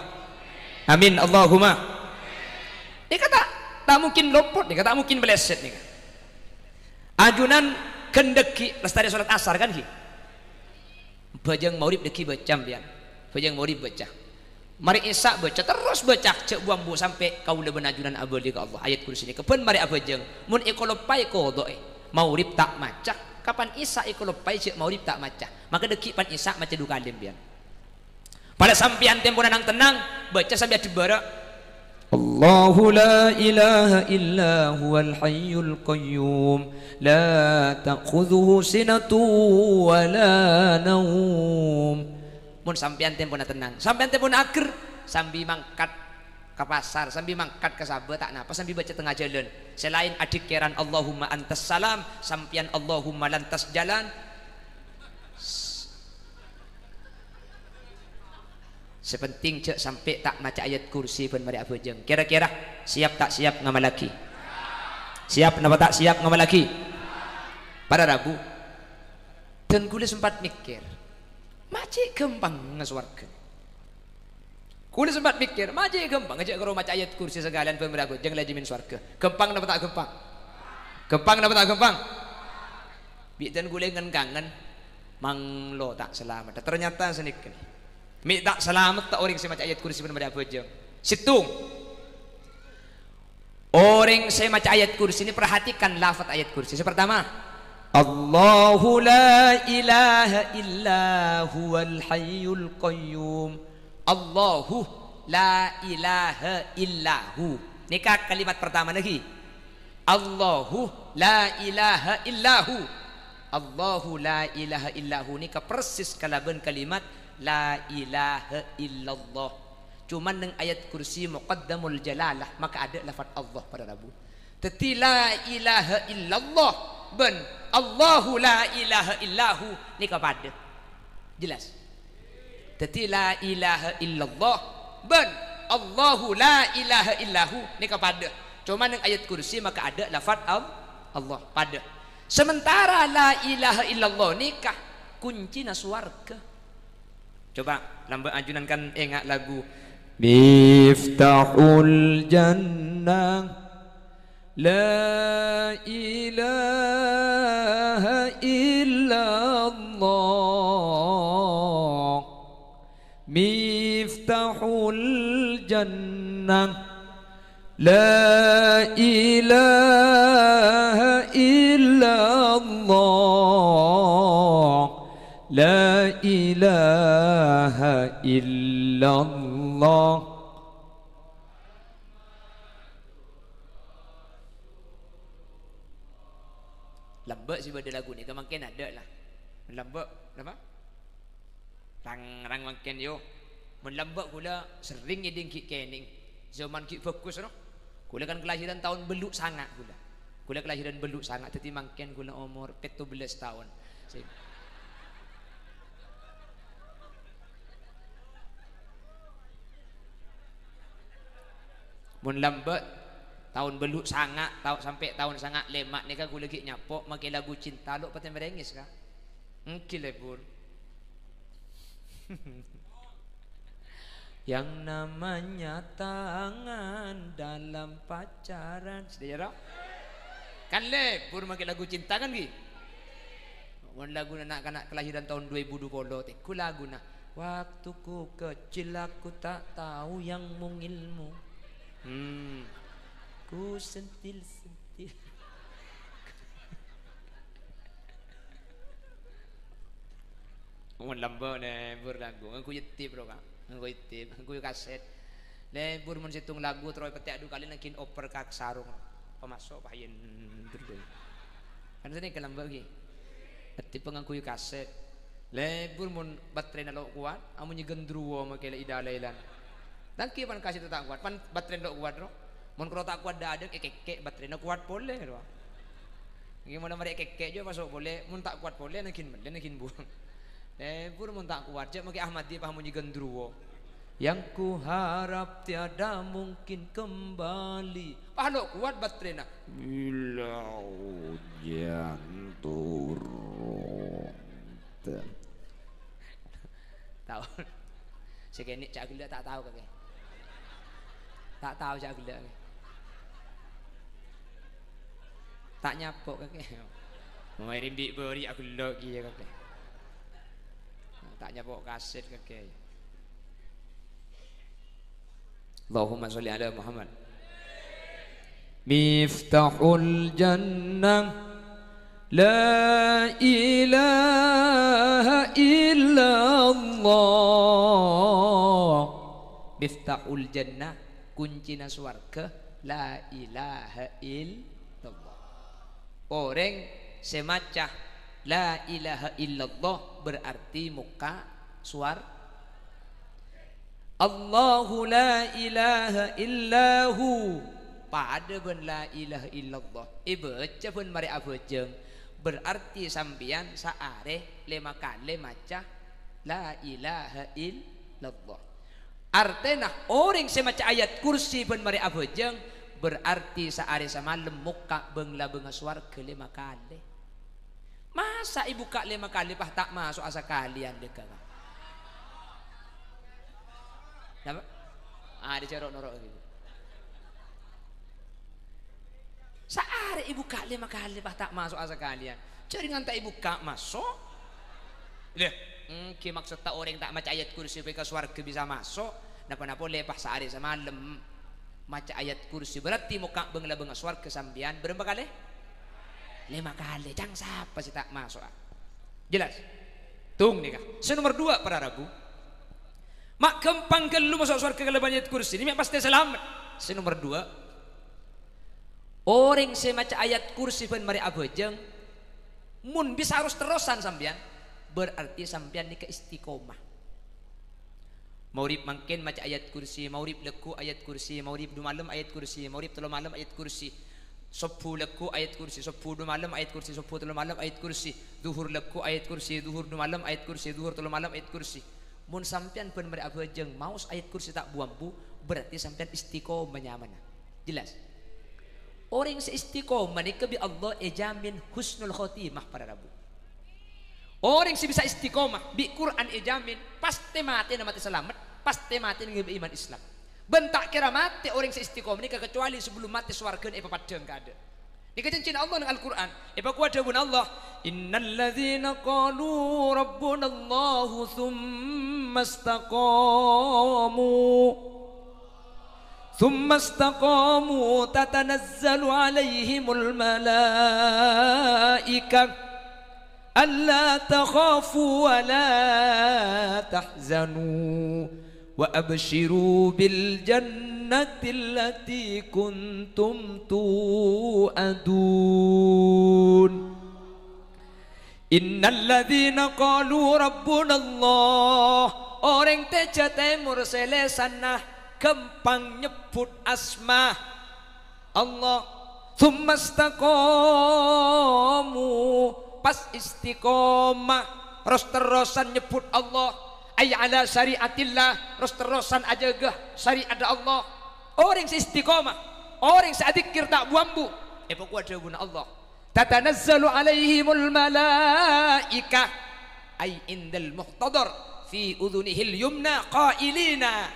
Amin, Allahumma. Nèka ta', ta' mungkin lopot nèka, ta' mungkin meleset nèka. Ajunan ghendhâghi lastarè salat asar kan, ghi? Bhâjâng maghrib dhâggi' bâca, sampèyan. Bhâjâng maghrib bâca. Marè isya bâca, terros bâca, jâ' bu-ambu sampè' kaulâ bân ajunan abâli ka Allah. Ayat kursi nèka bân marè abhâjâng. Mon èkaloppaè, qodho'è. Maghrib ta' maca, kapan isya èkaloppaè, jâ' maghrib ta' maca. Maka dhâggi' pan isya maca du kalè, sampèyan. Pala sampèyan tempona nang-tennang, bâca sambi adhâbârâ'. Allahu la ilaha illa huwal hayyul qayyum, la ta'khudzuhu sinatun wa la naum. Mon sampèyan tempona tennang, sampèyan tempona ager, sambi mangkat ka pasar, sambi mangkat ka sabâ, ta' napa, sambi bâca tengnga jhâlân. Sè laèn adhikkeran, "Allahumma antas salam," sampèyan, "Allahumma lantas jalan." Sè penting jâ' sampè' ta' maca ayat kursi bân marè abhâjâng. Kèra-kèra siap ta' siap ngamallaghi? Siap napa ta' siap ngamallaghi? Para rabu, dân ghulâ sempat mèkkèr, ma' cè' ghâmpangnga sowarghâ. Ghulâ sempat mèkkèr, ma' cè' ghâmpang jâ' karo maca ayat kursi sakalèyan bân marè abhâjâng la èjhâmin sowarghâ. Ghâmpang napa ta' ghâmpang? Ghâmpang napa ta' ghâmpang? Bi' dân ghulâ ngen-kangen, manglo ta' salamet. Ternyata sanèka. Mè' ta' salametta orèng sè maca ayat kursi bân marè abhâjâng. Sèttong. Orèng sè maca ayat kursi ini, perhatikan lafaz ayat kursi. Sè pertama, "Allahu la ilaha illa huwal hayyul qayyum." Allahu la ilaha illahu. Nèka kalimat pertama lagi. Allahu la ilaha illahu. Allahu la ilaha illahu nèka persis kalabân kalimat la ilaha illallah. Cuman neng ayat kursi muqaddamul jalalah, maka adâ' lafat Allah para rabu. Dhâddhi la ilaha illallah bân Allahu la ilaha illahu nèka padâ. Jelas? Dhâddhi la ilaha illallah bân Allahu la ilaha illahu nèka padâ. Coma neng ayat kursi maka adâ' lafat Al-, Allah, padâ. Sementara la ilaha illallah nèka kuncina sowarghâ. Coba, lambâ' ajunan kan enga' lagu Miftahul Jannah. La ilaha illallah. Miftahul Jannah. La ilaha illallah. La ilaha illallah. Lambâ' sè bâdâ lagu nèka mangkèn adâ' la. Lambâ', napa? Rang-rang mangkèn, yo. Mon lambâ' ghulâ serrèng ngèdhing ghi' kènèng. Zaman ghi' bhâghus, no? Ghulâ kan kelahiran taon bâllu' sanga' ghulâ. Ghulâ kelahiran bâllu' sanga', dhâddhi mangkèn ghulâ omor pètto bellâs taon. Sè-, Mon lambâ' taon bâllu' sanga', tao-, sampè' taon sanga' lèma' nèka ghulâ ghi' nyapo' makè lagu cinta lo' patè marèngès, Ka'. Ènggi lebur. Yang namanya tangan dalam pacaran. Sadhâjâ, ro? Kan lebur makè lagu cinta, kan, ghi? Mon laguna na'-kana' kelahiran taon dua ribu dua puluh, tèngghu laguna, "Waktuku kecil, aku tak tahu yang mungilmu." Hmm. Ku sentil-sentil. Mon lambâ' lebur lagu, ngangghuy tip, ro, Ka'. Ngangghuy tip, ngangghuy kasèt. Lebur mon sèttong lagu terro èpètè' du kalèna ghi' oper ka sarong. Pamaso' paèn. Kan sènèka lambâ' ghi. Ètip ngangghuy kasèt. Lebur mon baterèna lo' kowat, amonyè gendruwo makè la ida-lailan. Nangkè pan kasèt ta' kowat, pan baterèna lo' kowat, ro. Mon karo ta' kowat dâ'-adâ', èkèkkè' baterèna kowat polè, ro. Ngghi, mon la marè èkèkkè' jâ' maso' polè, mon ta' kowat polè, nangkèn mellè, nangkèn buwâng. Lebur mon ta' kowat, jâ' makè Ahmadiyah pas amonyè gendruwo. Yang kuharap tiada mungkin kembali. Pas lo' kowat baterèna. Bila hujan turun. Tao. Sè kènè' ca' ghellâ' ta' tao kakè. Ta' tao ca' ghellâ' kakè. Ta' nyapo' kakè. Maè rimbi' bâri' aghellâ' kèya kakè. Ta' nyapo' kasèt kakè. Allahumma sholli ala Muhammad. Miftahul Jannah. La ilaha illallah. Miftahul Jannah, kuncina sowarghâ, la ilaha illallah. Orèng sè maca la ilaha illallah berarti mokka' sowar-, Allahu la ilaha illahu, padâ bân la ilaha illallah. Èbâca bân marè abhâjâng, berarti sampèyan saarè lèma kalè maca la ilaha illallah. Artèna, orèng sè maca ayat kursi bân marè abhâjâng, berarti saarè samalem mokka' bâng-labângnga sowarghâ lèma kalè. Masa' èbukka' lèma kalè, pas ta' maso'a sakalèyan, lèghâ, Ka'? Napa? Ah, dicero' noro' gitu. Saarè èbukka' lèma kalè, pas ta' maso'a sakalèyan. Jârèngan ta' èbukka' maso'. Lè, ènggi maksoddhâ orèng ta' maca ayat kursi sopajâ ka sowarghâ bisa maso'. Napa-napa polè, pas saarè samalem maca ayat kursi, berarti mokka' bâng-labângnga sowarghâ sampèyan bârâmpa kalè? Lèma kalè. Ca'na sapa sè ta' maso'a? Jelas? Tong nèka. Sè nomer dua, para rabu. Ma' ghâmpang ghâllu maso' sowarghâ kalabân ayat kursi. Nèka pastè salamet. Sè nomer dua, orèng sè maca ayat kursi bân marè abhâjâng, mon bisa ros-terrosan sampèyan, berarti sampèyan nèka istiqomah. Maghrib mangkèn maca ayat kursi, maghrib lagghu' ayat kursi, maghrib du malem ayat kursi, maghrib tello malem ayat kursi. Sobbhu lagghu ayat kursi, sobbhu du malem ayat kursi, sobbhu tello malem ayat kursi, dhuhur lagghu ayat kursi, dhuhur du malem ayat kursi, dhuhur tello malem ayat kursi. Mon sampèyan bân marè abhâjâng maos ayat kursi ta' bu-ambu, berarti sampèyan istiqomah nyamana. Jelas? Orèng sè istiqomah nèka bi' Allah èjamin husnul khotimah, para rabu. Orèng sè bisa istiqomah, bi' Qur'an èjamin, pastè matèna matè salamet, pastè matèna ngibâ iman Islam. Bân ta' kèra matè orèng sè istiqomah nèka, kecuali sabellum matè sowarghâna èpapaddhâng ka adâ'. Nèka janjina Allah neng Al-Qur'an. Èpakowat dhâbuna Allah, "Innal ladzina qalu rabbunallahu tsumma istaqamu, tsumma istaqamu tatanazzalu 'alaihimul malaikah." "Alla takhafu wa la tahzanu, wa absyiru bil jannati allati kuntum tu'adun." Innal ladzina qalu rabbunallah, orèng tèjhâ tèmor sè lèsanna ghâmpang nyebbhut asma Allah. "Tsumma istaqamu," pas istiqomah, ros-terrosan nyebbhut Allah, "Ay ala syari'atillah," ros-terrosan ajâgâ syari'adda Allah. Orèng sè istiqomah, orèng sè adzikkèr ta' bu-ambu, èpakowat dhâbuna Allah, "Tatanazzalu 'alaihimul malaikah," ay indal muhtadhar fi udhunihil yumna qailina,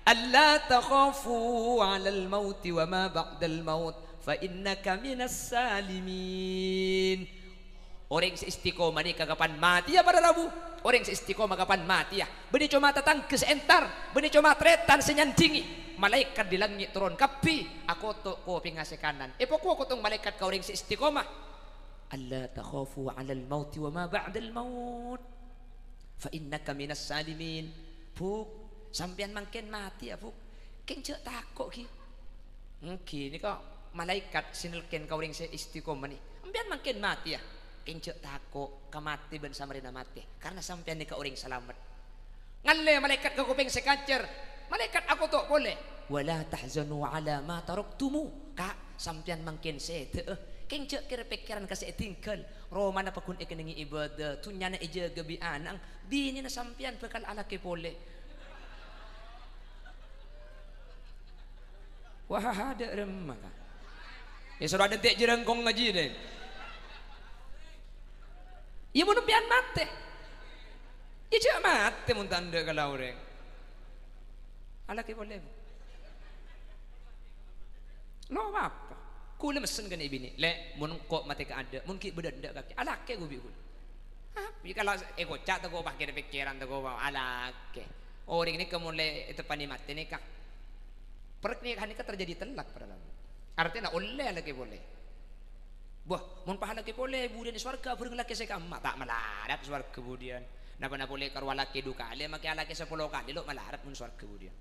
"Alla takhafu 'alal mauti wa ma ba'dal maut, fa innaka minas salimin." Orèng sè istiqomah nèka kapan matèya, para rabu? Orèng sè istiqomah kapan matèya? Bânnè coma tatangghâ sè entar, bânnè coma tarètan sè nyandhingè. Malaèkat dâri langngè' toron kabbhi, akoto' kopèngnga sè kanan. Èpakowa kotong malaèkat ka orèng sè istiqomah, "Alla takhafu 'alal mauti wa ma ba'dal maut, fa innaka minas salimin." "Bu', sampèyan mangkèn matèya, Bu'. Kèng jhâ' tako', ghi." Èngghi, nèka malaèkat sè nèlkèn ka orèng sè istiqomah nè. "Sampèyan mangkèn matèya. Kèng jhâ' tako' ka matè bân samarèna matè, karna sampèyan nèka orèng salamet." Ngallè malaèkat ka kopèng sè kacèr. Malaèkat akoto' polè, "Wa la tahzanu 'ala ma taraktumu." "Ka', sampèyan mangkèn sèdhâ'â. Kèng jhâ' kèra-pèkkèran ka sè ètinggal. Romana paggun èkennengngè ibâdâ, dhunnyana èjâgâ bi' ana'na, binèna sampèyan bhâkal alakè polè." Wah, adâ' remma, ka'. Iyâ, soro adântè' jârângkong ngajhi, deh. Iyâ, mon sampèyan matè. Iyâ, jhâ' matè mon ta' endâ' kala orèng. Alakè polè. Lo' apa? Kaulâ messen ka nè' binè', "Lè', mon engko' matè kaadâ', mon ghi' bâdâ endâ' kakè, alakè ghu bi' kaulâ." Hah? Iyâ, kala èkoca' tako' pas kèra-pèkkèran tako' pas alakè. Orèng nèka mon lè èteppanè matè nèka. Parkara nèka terjadi tellak, para rabu. Artèna ollè alakè polè. Bâh, mon pas alakè polè, budiyân è sowarghâ bhâreng lakè sè kaemma, ta' malarat sowarghâ budiyân. Napa-napa polè karo alakè du kalè, makè alakè sapolo kalè lo' malarat mon sowarghâ budiyân.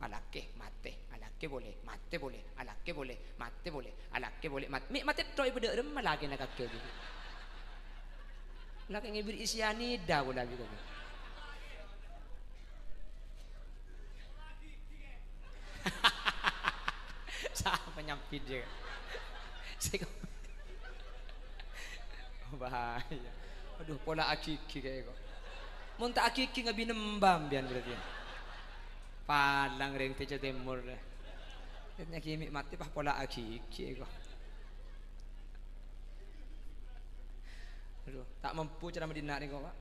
Alakè, matè, alakè polè, matè polè, alakè polè, matè polè, alakè polè, mat-, mè' matè tho' è bâdâ remma lakèna kakè. Lakè ngèbir isianida polè abit. Sapa nyambit, ya? Sè ko-, bahaya. Aduh, pola agighi kèya ko. Mon ta' agighi ngabinembam biyan berarti. Palang rèng tèjhâ tèmor, deh. Nyakimi matè pas pola agighi ko. Aduh, ta' mampu cara madina nèko, Pak.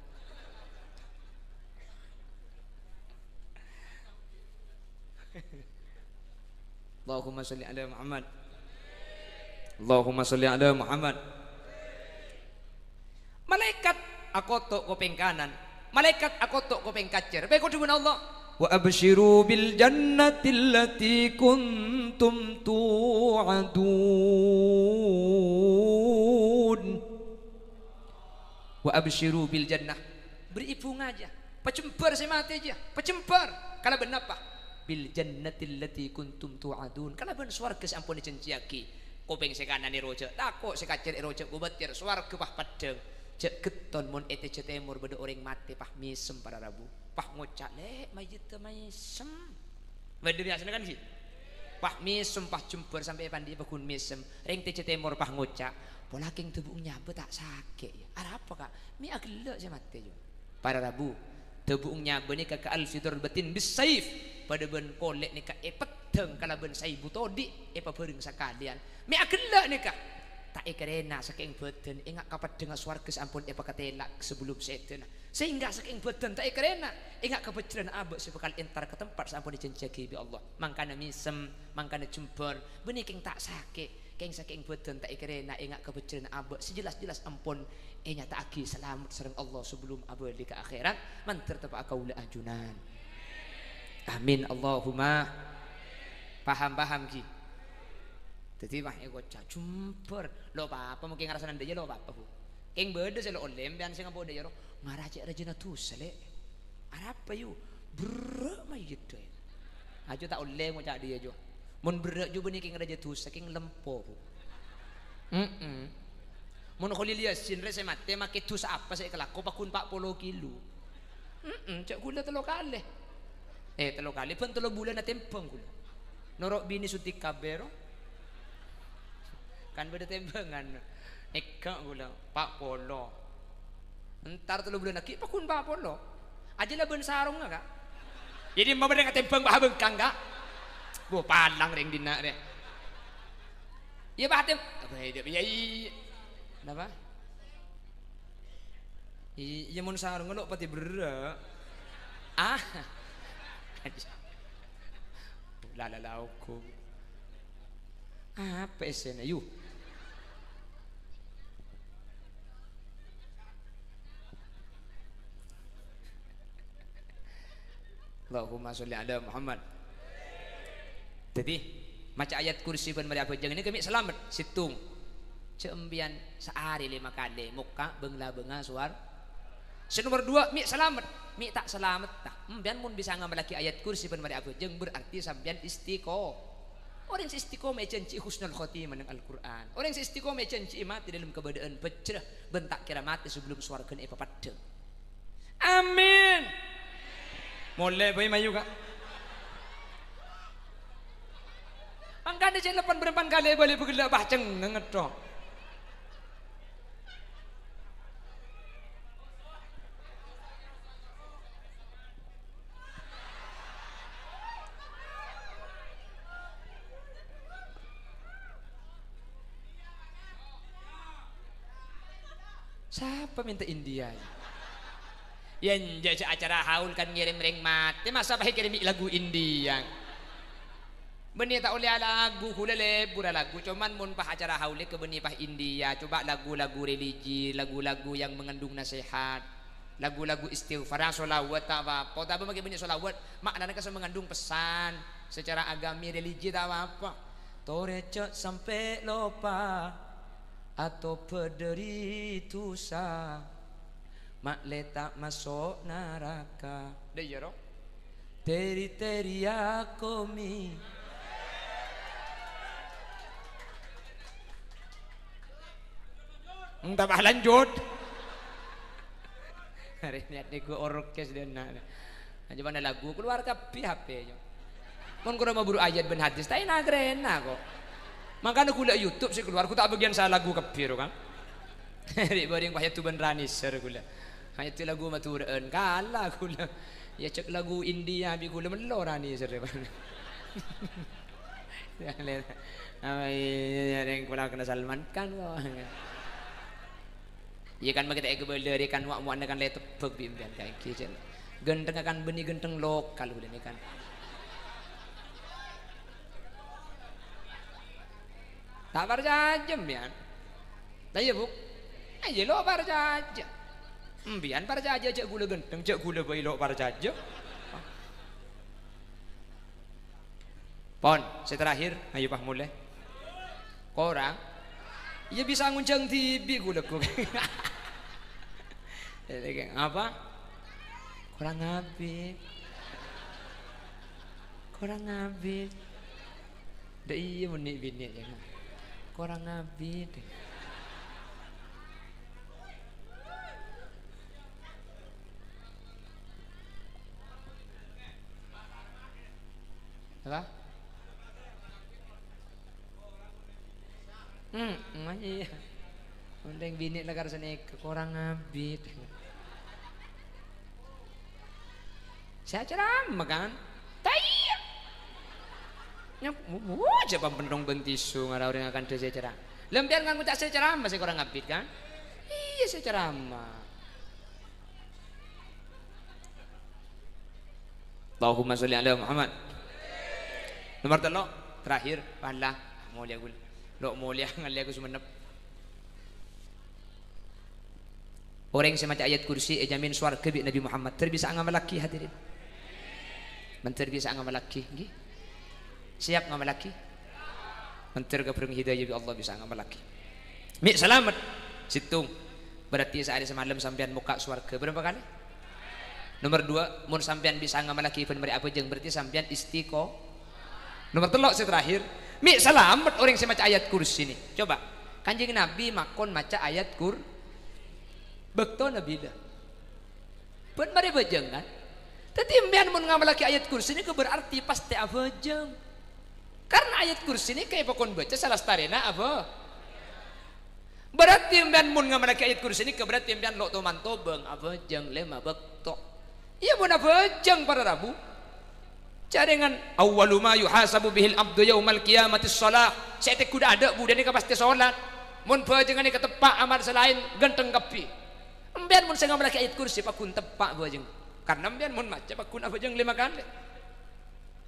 Allahumma sholli ala Muhammad. Allahumma sholli ala Muhammad. Malaèkat akoto' kopèng kanan, malaèkat akoto' kopèng kacèr. Bâi kodhubun Allah. "Wa absyiru bil jannati allati kuntum tu'adun." "Wa absyiru bil jannah." Bherri'i bhunga jiyâ. Pajembhâr sè matè jiyâ. Pajembhâr. Kalabân napa? "Bil jannati allati kuntum tu'adun." Kalabân sowarghâ sè ampon èjhânjhiyaghi. Kopèng sè kanan èrojâ' tako', sè kacèr èrojâ' kobâtèr, sowarghâ pas peddhâng. Jhâ' ghetton mon è tèjhâ tèmor bâdâ orèng matè pas mèsem para rabu. Pas ngoca', "Lè', mayyidda mèsem." Bâdâ biyasana kan, ghi? Pas mèsem, pas jembhâr sampè' èpandi'i paggun mèsem. Rèng tèjâ tèmor pas ngoca', "Pola kèng dâbu'eng nyabâ ta' sakè', yâ." Arapa, Ka'? Mè' aghellâ' sè matè, yâ. Para rabu, dâbu'eng nyabâ nèka ka'alfi darbatin bis-saif, padâ bân kolè' nèka èpeddhâng kalabân saèbu todi', èpabhâreng sakalèyan. Mè' aghellâ' nèka. Ta' èkèrèna sakèng bâdân, enga' ka peddhângnga sowarghâ sè ampon èpakatèla' sabellunna sèdâna. Sehingga sakèng bâdân ta' èkèrèna, enga' ka bhâjrâna abâ' sè bhâkal entar ka tempat sè ampon èjhânjhiyaghi bi' Allah. Mangkana mèsem, mangkana jembhâr, bânnè kèng ta' sakè', kèng sakèng bâdân ta' èkèrèna, enga' ka bhâjrâna abâ' sè jelas-jelas ampon ènyata'aghi salamet sareng Allah sabellun abâli ka akhèrat, mandhâr teppa'a kaulâ ajunan. Amin, Allahumma. Paham, paham, ghi? Dhâddhi, wah, èkoca' jembhâr. Lo' pa-apa, mungkin ngarasana dhâjâ lo' pa-apa, Bu. Kèng bâdâ sè lo' ollè, sampèyan sè ngapo dhâjâ ro. Mara cè' rajâna dhusa, Lè'. Arapa, yu? Berrâ' mayyit, doi. Aju ta' ollè ngoca' dhiyâ, Jo. Mon berrâ', Jo, bânnè kèng rajâ dhusa, kèng lempo, Bu. Mm-mm. Mon Kholil Yasin rè sè matè, makè dhusa apa sè èkalako paggun pa' polo kilo? Mm-mm, cè' ghulâ tello kalè. Eh, tello kalè, bân tello bulân atèmbhâng ghulâ. Noro' binè suntik kabbhi, ro. Kan bâdâ tèmbhângan. Èghâ' ghulâ, pa' polo. Entar tello bulân aghi', paggun pa' polo. Ajâ la bân sarongnga, Ka'. Jadi, ma' bâdâ ngatèmbhâng pa' bengkang, Ka'. Bo, palang rèng dinna' rè. Iyâ, pa' tem-, apa, iyâ, iyâ, iyâ. Napa? I-, iyâ, mon sarong lo' patè berrâ'. Ah. La, la, la, hukum. Apa essèna, yu? Allahumma sholli ala Muhammad. Dhâddhi, maca ayat kursi bân marè abhâjâng nèka mè' salamet, sèttong. Jhâ' empèyan saarè lèma kalè mokka' bâng-labângnga sowar-, sè nomor dua, mè' salamet, mè' ta' salametta. Empèyan mon bisa ngamallaghi ayat kursi bân marè abhâjâng, berarti sampèyan istiqo-, orèng sè istiqomah èjhânjhi'i husnul khotimah neng Al-Qur'an. Orèng sè istiqomah èjhânjhi'i matè dâlem kabâdâ'ân bhâjrâ bân ta' kèra matè sabellun sowarghâna èpapeddhâng. Amin. Molè bhâi mayu, Ka'. Mangkana jhâ' leppon bârâmpan kalè bâli bâghellâ' pas cengngeng ngetto. Sapa mènta India? Yâ, enjâ', jhâ' acara haul kan ngèrèm rèng matè, masa pas èkèrèmè lagu India? Bânnè ta' ollè alagu, ghulâ lebur alagu, coma mon pas acara haul è kabânnè pas India, coba lagu-lagu religi, lagu-lagu yang mengandung nasihat, lagu-lagu istighfar, sholawat ta' apa-apa, otabâ makè bânnè sholawat, ma'nana kan sè mengandung pesan secara agami religi ta' apa-apa. Torè jhâ' sampè' loppa. Atobhât dhâri dhusa, ma'lè ta' maso' naraka. Dâ' iyâ, ro? Teri-teri akomi. Entah, bah, lanjut. Hari niat niku orkes dâna. Aja mana lagu keluar kabbhi H P-nya. Mon karo maburu ayat bân hadis, ta' èna-kèrèna kok. Mangkana ghulâ YouTube sè keluar, ku ta' bâgiyân sè lagu kabbhi ro, kan. Rè' bâreng pas yâ tu bân Rani Ser ghulâ. Ayat lagu Madhurâ'ân, kala ghulâ. Yâ cè' lagu India bi' ghulâ mello Rani Ser, Pak. Apa iyâ, rèng pola kèna Salman Khan kok. Iyâ kan, makè ta' èkabâlâ rè kan, wa'-, wa'na kan lè tebbhâk bi' empèyan kaènggi, cè'. Ghântengnga kan bânnè ghânteng lokal ghulâ nèka kan. Ta' parcajâ empèyan. Lah iyâ, Bu'? Iyâ, lo' parcajâ. Empèyan parcajâ jhâ' ghulâ ghânteng, jhâ' ghulâ bhâi lo' parcajâ. Pon, sè terakhir, ayo, Pak, molè. Korang? Iyâ, bisa ngonjhâng dhibi' ghulâ, Bu'. Apa? Korang abit. Korang abit. Dâ' iyâ, mon nè'-binè', yâ. Korang abit. Apa? Hmm, iyâ. Ondheng binè' la karo sanèka, korang abit. Sè acaramma, kan? Ta' iyâ. Nyap-, wuh, jhâ' pambendhong bân tisu ngara orèng akantha sè acaramma. Lempèyan kan ngoca' sè acaramma sè korang abit, kan? Iyâ, sè acaramma. Allahumma sholli ala Muhammad. Nomor tello', terakhir, wallah, molèya ghulâ. Lo' molèya ngalèya ghun Songennep. Orèng sè maca ayat kursi èjamin sowarghâ bi' Nabi Muhammad. Ter bisa ngamallaghi, hadirin? Mon ter bisa ngamallaghi, ngghi? Siap ngamallaghi? Mon ter kabhâreng hidayah bi' Allah bisa ngamallaghi. Mè' salamet, sèttong. Berarti saarè samalem sampèyan mokka' sowarghâ. Bârâmpa kalè? Nomor dua, mon sampèyan bisa ngamallaghi bân marè abhâjâng, berarti sampèyan istiqo-, Nomor tello' sè terakhir, mè' salamet orèng sè maca ayat kursi nè. Coba, Kanjeng Nabi makon maca ayat kur-, bâktona bilâ? Bân marè bhâjâng, kan? Dhâddhi, empèyan mon ngamallaghi ayat kursi nèka berarti pastè abhâjâng. Karna ayat kursi nèka èpakon bâca salastarèna abhâ-, Berarti empèyan mon ngamallaghi ayat kursi nèka, berarti empèyan lo' to-mantobâng abhâjâng lèma bâkto. Iyâ, mon abhâjâng para rabu. Jhâ' rèng, "Awwalu ma yuhasabu bihil abdu yaumal qiyamati shalah." Sè ètegghu dâ'-adâ' budhâ nèka pastè shalat. Mon bhâjângnga nèka teppa', amal sè laèn ghântheng kabbhi. Empèyan mon sè ngamallaghi ayat kursi pagghun teppa' bhâjâng. Karna empèyan mon maca pagghun abhâjâng lèma kalè.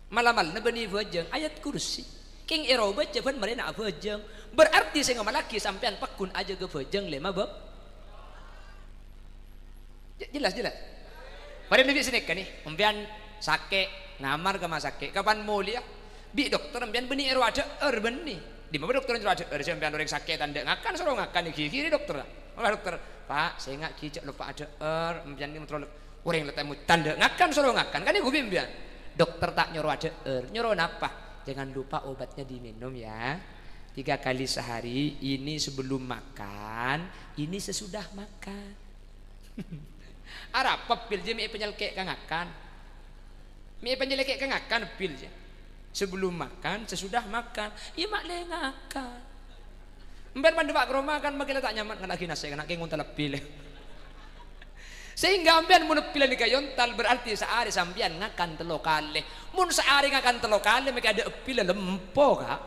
Mal-amalna bânnè bhâjâng, ayat kursi. Kèng èro bâca bân marèna abhâjâng. Berarti sè ngamallaghi sampèyan pagghun ajâgâ bhâjâng lèma bâk-, Je-, jelas, jelas. Padahal lebbi sanèka nè, empèyan sakè', ngamar ka ma' sakè', kapan molèya? Bi' dokter empèyan bânnè èro adhâ'âr bânnè. Dimma dokter èro adhâ'âr, sè empèyan orèng sakè' ta' endâ' ngakan, soro ngakan, èghighiri dokter. Malah dokter, "Pak, sènga' ghi' jhâ' loppa adhâ'âr, empèyan nè terro le-, orèng la tèmo ta' endâ' ngakan, soro ngakan." Kan èghubi empèyan. Dokter ta' nyoro adhâ'âr, nyoro napa? "Jangan lupa obatnya diminum ya. Tiga kali sehari, ini sebelum makan, ini sesudah makan." Arapa pil jiyâ mè' èpanyèlkè' ka ngakan? Mè' èpanyèlkè' ka ngakan pil jiyâ. Sebelum makan, sesudah makan. Iyâ, ma' lè ngakan. Empèyan mandhâpa' ka roma kan makkè la ta' nyaman, "Ngala' ghi' nasè' kana' kèng ngontalla pil." Sehingga empèyan mon pil nèka èyontal, berarti saarè sampèyan ngakan tello kalè. Mon saarè ngakan tello kalè, makkè adâ' pil lempo, Ka'.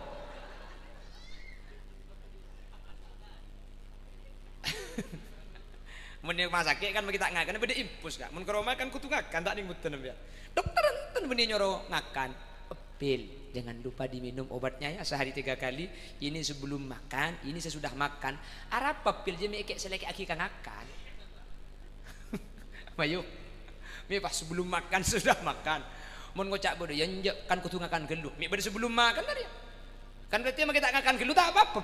Mon è rumah sakit kan mangkè ta' ngakan, bâdâ infus, Ka'. Mon ka roma kan kodhu ngakan, ta' nèng bhunten, ya. Dokter enten bânnè nyoro ngakan. Pil, jangan lupa diminum obatnya, ya, sehari tiga kali. Ini sebelum makan, ini sesudah makan. Arapa pil jiyâ mè' èkè' sè lèkè'aghi ka ngakan. Mayu. Mè' pas sebelum makan, sesudah makan. Mon ngoca' bâdâ, ya enjâ', kan kodhu ngakan ghâllu. Mè' bâdâ sebelum makan tadi, ya. Kan berarti mangkè ta' ngakan ghâllu ta' apa-apa.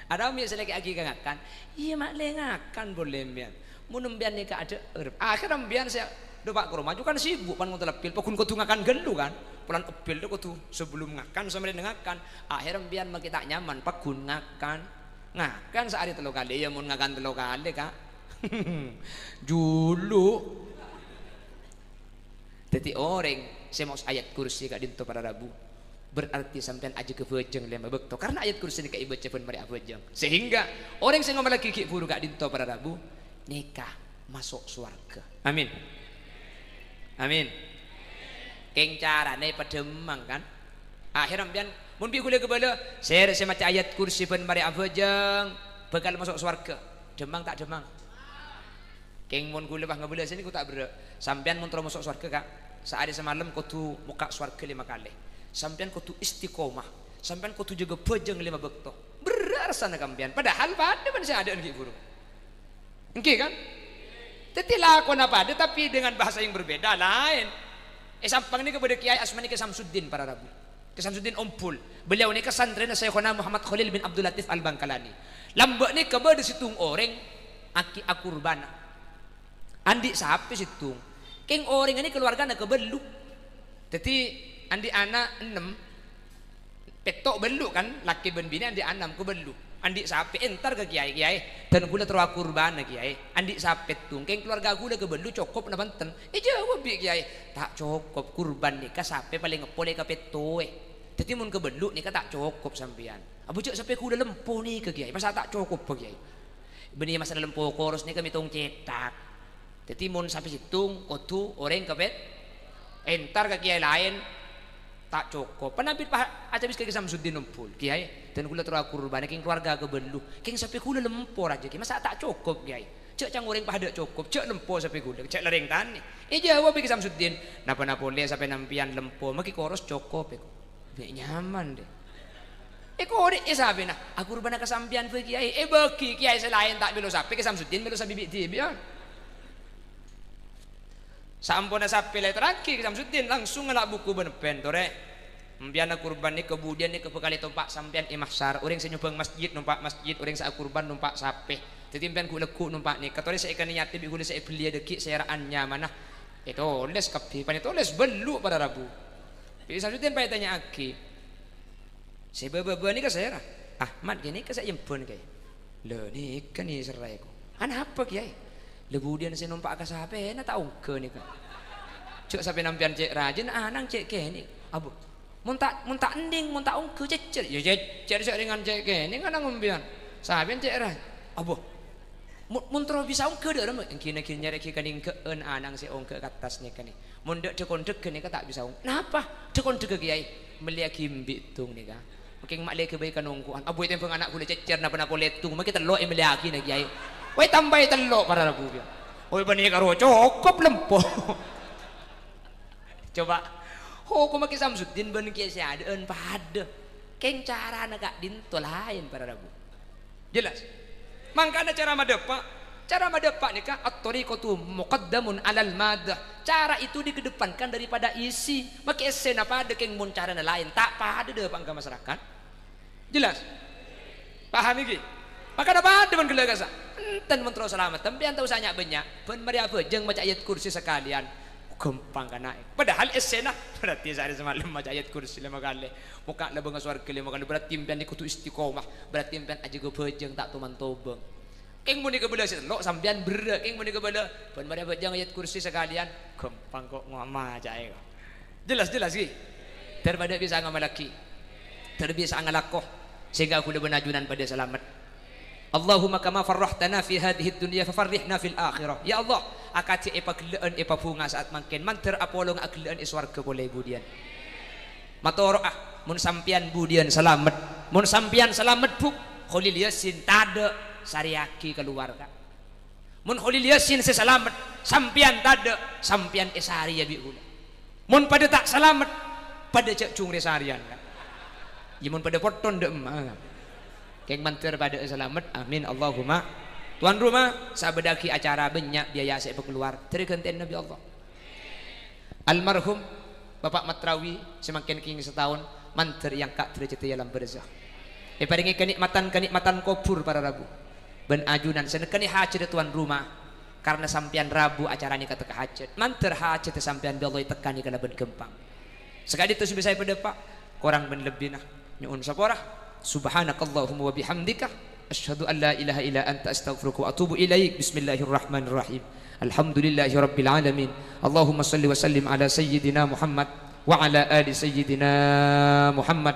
Adâ' mè' sè lèkè'aghi ka ngakan. Iyâ, ma' lè ngakan polè empèyan. Mon empèyan nèka adhâ'âr. Akhèr empèyan sè dâpa' ka roma jhu kan sibuk pan ngontalla pil, pagghun kodhu ngakan ghâllu kan. Polana pil kodhu sebelum ngakan, samarèna ngakan. Akhèr empèyan mangkè ta' nyaman, pagghun ngakan. Ngakan saarè tello kalè, ya mon ngakan tello kalè, Ka'. Julu. Dhâddhi orèng sè maos ayat kursi ka'dinto para rabu, berarti sampèyan ajâgâ bhâjâng lèma bâkto, karna ayat kursi nèka èbâca bân marè abhâjâng. Sehingga orèng sè ngomellaghi ghi' bhuru ka'dinto para rabu, nèka maso' sowarghâ. Amin. Amin. Kèng carana èpadhemmang, kan? Akhèr empèyan, mon bi' ghulâ kabâlâ, sè, sè maca ayat kursi bân marè abhâjâng, bhâkal maso' sowarghâ. Dhemmang ta' dhemmang? Kèng mon ghulâ pas ngabâlâ sè nèko ta' berrâ'. Sampèyan mon terro maso' sowarghâ, Ka', saarè samalem kodhu mokka' sowarghâ lèma kalè. Sampèyan kodhu istiqomah. Sampèyan kodhu jâgâ bhâjâng lèma bâkto. Berrâ' rassana ka empèyan. Padahal padâ bân sè adâ'ân ghi' bhuru. Èngghi, kan? Dhâddhi lakona padâ, tapi dengan bahasa yang berbeda, laèn. È Sampang nèka bâdâ kèyaè asmana Kè Samsuddin para rabu. Kè Samsuddin Ompul. Beliau nèka santrèna Syaikhona Muhammad Khalil bin Abdul Latif Al-Bangkalani. Lambâ' nèka bâdâ sèttong orèng aki-, akurbana. Andi' sapè sèttong. Kèng orèngnga nèka kalowargana kabâllu. Dhâddhi andi' ana' ennem. Pètto' bâllu' kan, lakè bân binè andi' anam, kabâllu'. Andi' sapè, entar ka kèyaè, "Kèyaè, dân ghulâ terro akurbana, Kèyaè. Andi' sapè sèttong, kèng kalowarga ghulâ kabâllu', cokop napa enten?" Èjâwâb bi' kèyaè, "Ta' cokop, kurban nèka sapè palèng eppo lè ka pètto'è. Dhâddhi mon kabâllu' nèka ta' cokop sampèyan." Abu, jhâ' sapè ghulâ lempo nèka, Kèyaè. Masa' ta' cokop, Kèyaè? Bânnè masalah lempo koros nèka mètong cèthak. Dhâddhi, mon sapè sèttong, kodhu orèng kapèt-, entar ka kèyaè laèn, ta' cokop. Panambit pa-, acabis ka Kè Samsuddin ompol, "Kèyaè, dân ghulâ terro akurbana, kèng kalowarga kabâllu. Kèng sapè ghulâ lempo rajâ, Kèyaè. Masa' ta' cokop, Kèyaè? Jhâ' ca'na orèng padâ cokop, jhâ' lempo sapè ghulâ, jhâ' la rèng tanè." Èjâwâb Kè Samsuddin, "Napa-napa polè sapè nampèyan lempo, maghi koros cokop, èko." Bânnè nyaman, deh. Èkorè'è sapèna, "Akurbana ka sampèyan bhâi, Kèyaè." Èbâghi kèyaè sè laèn ta' mèlo sapè, Kè Samsuddin mèlo sapè bi'-dhibi'ân. Saamponna sapè la èterraghi, Kè Samsuddin langsung ngala' buku bân pèn, "Torè, empèyan akurban nèka budiyân nèka bhâkal ètompa' sampèyan è mahsyar. Orèng sè nyobâng masjid nompa' masjid, orèng sè akurban nompa' sapè. Dhâddhi empèyan ghu'-lagghu' nompa' nèka. Torè sè èkanèyadhi bi' ghulâ sè èbelliyâ dhâggi' sè ra-, anyamana." Ètolès kabbhi, pan ètolès bâllu' para rabu. Bi' Samsuddin pas ètanya'aghi, "Sè bâ-bâbâ nèka sèra?" "Ahmad, Kè, nèka sè èembhân, Kè." "Lha, nèka nèserra, èko." "Anapa, Kèyaè?" "Lha, budiyân sè nompa' ka sapèna ta' ongghâ nèka. Jhâ' sapè nampèyan cè' rajâna, ana'na cè' kènè'." "Abu, mon ta', mon ta' ending, mon ta' ongghâ, cècèr." "Yâ, cècèr sè rèngan cè' kènè', ana'na empèyan. Sapèna cè' rajâ." "Abu, mon, mon terro bisa ongghâ, dâ' remma?" "Èngghi, nèngghi, nyarèaghi kanèngghâ'ân ana'na sè ongghâ ka attas nèka, nè." "Mon dâ', dâ-kondhâghân nèka ta' bisa ong-," "Napa? Dâ-kondhâghân, Kèyaè?" "Mellèyaghi embi' dong nèka. Mangkèn ma' lè ghâbây ka nongko'an." "Abu, ètembhâng ana' ghulâ cècèr napa-napa lètong, mangkèn tello' èmellèyaghi nèka, Kèyaè." Wè, tambâi tello' para rabu, Kèyaè. Wè, bânnè karo cokop lempo. Coba, hokomma Kè Samsuddin bân kèyaè sè adâ'ân padâ. Kèng carana ka'dinto laèn para rabu. Jelas? Mangkana cara madâpa', cara madâpa' nèka at-thariqatu muqaddamun 'alal maddah. Cara itu dikedepankan daripada isi. Makè essèna padâ kèng mon carana laèn, ta' padâ dâpa'na ka masyarakat. Jelas? Paham iki? Makana padâ bân ghellâ' kassa'. Enten mon terro salamet, sampèyan ta' osa nya'-bânnya', bân marè abhâjâng maca ayat kursi sakalèyan. Ghâmpang kana'. Padahal essèna, berarti saarè samalem maca ayat kursi lèma kalè. Mokka' labângnga sowarghâ lèma kalè, berarti empèyan kodhu istiqomah, berarti empèyan ajâgâ bhâjâng ta' toman tobâng. Kèng mon èkabâlâ sè tello', sampèyan berrâ', kèng mon èkabâlâ, bân marè abhâjâng ayat kursi sakalèyan, ghâmpang ko' ngomaca'è ko'. Jelas, jelas, ghi? Dâr padâ bisa ngamallaghi, dâr bisa ngalako, sehingga ghulâ bân ajunan padâ salamet. Allahumma kama farrahtana fi hadhihid dunya fafarrihna fil akhirah. Ya Allah, akadhi èpaghellâ'ân, èpabhunga sa'at mangkèn, mandhâr apolonga aghellâ'ân è sowarghâ polè budiyân. Matoro'a, mon sampèyan budiyân salamet, mon sampèyan salamet, Bu, Kholil Yasin tadâ', sarèyaghi kalowar, Ka'. Mon Kholil Yasin sè salamet, sampèyan tadâ', sampèyan èsarèya bi' ghulâ. Mon padâ ta' salamet, padâ jhâ' jhung rè-sarèyan, Ka'. Iyâ, mon padâ potton dâ' emma, Ka'. Kèng mandhâr padâ'â salamet, amin, Allahumma. Tuan rumah, sabâdâ'âghi acara bânnya' biaya sè èpakalowar, dâri ghântèna bi' Allah. Almarhum Bapak Matrawi sè mangkèn kèngèng sataon, mandhâr èangka' dârâjhâddhâ è alam barzakh. Èparèngè kanè'matan-kanè'matan kobhur para rabu. Bân ajunan sè nekkanè hajhâddhâ tuan rumah, karna sampèyan rabu acara nèka tekka hajhât. Mandhâr hajhâddhâ sampèyan bi' Allah ètekkanè kalabân ghâmpang. Sakadinto sè bisa èpadâpa', korang bân lebbina. Nyo'on sapora. Subhanakallahumma wa bihamdika, asyhadu an la ilaha illa anta, astaghfiruka wa atubu ilaik. Bismillahirrahmanirrahim. Alhamdulillahi rabbil alamin. Allahumma shalli wa sallim ala sayyidina Muhammad wa ala ali sayyidina Muhammad.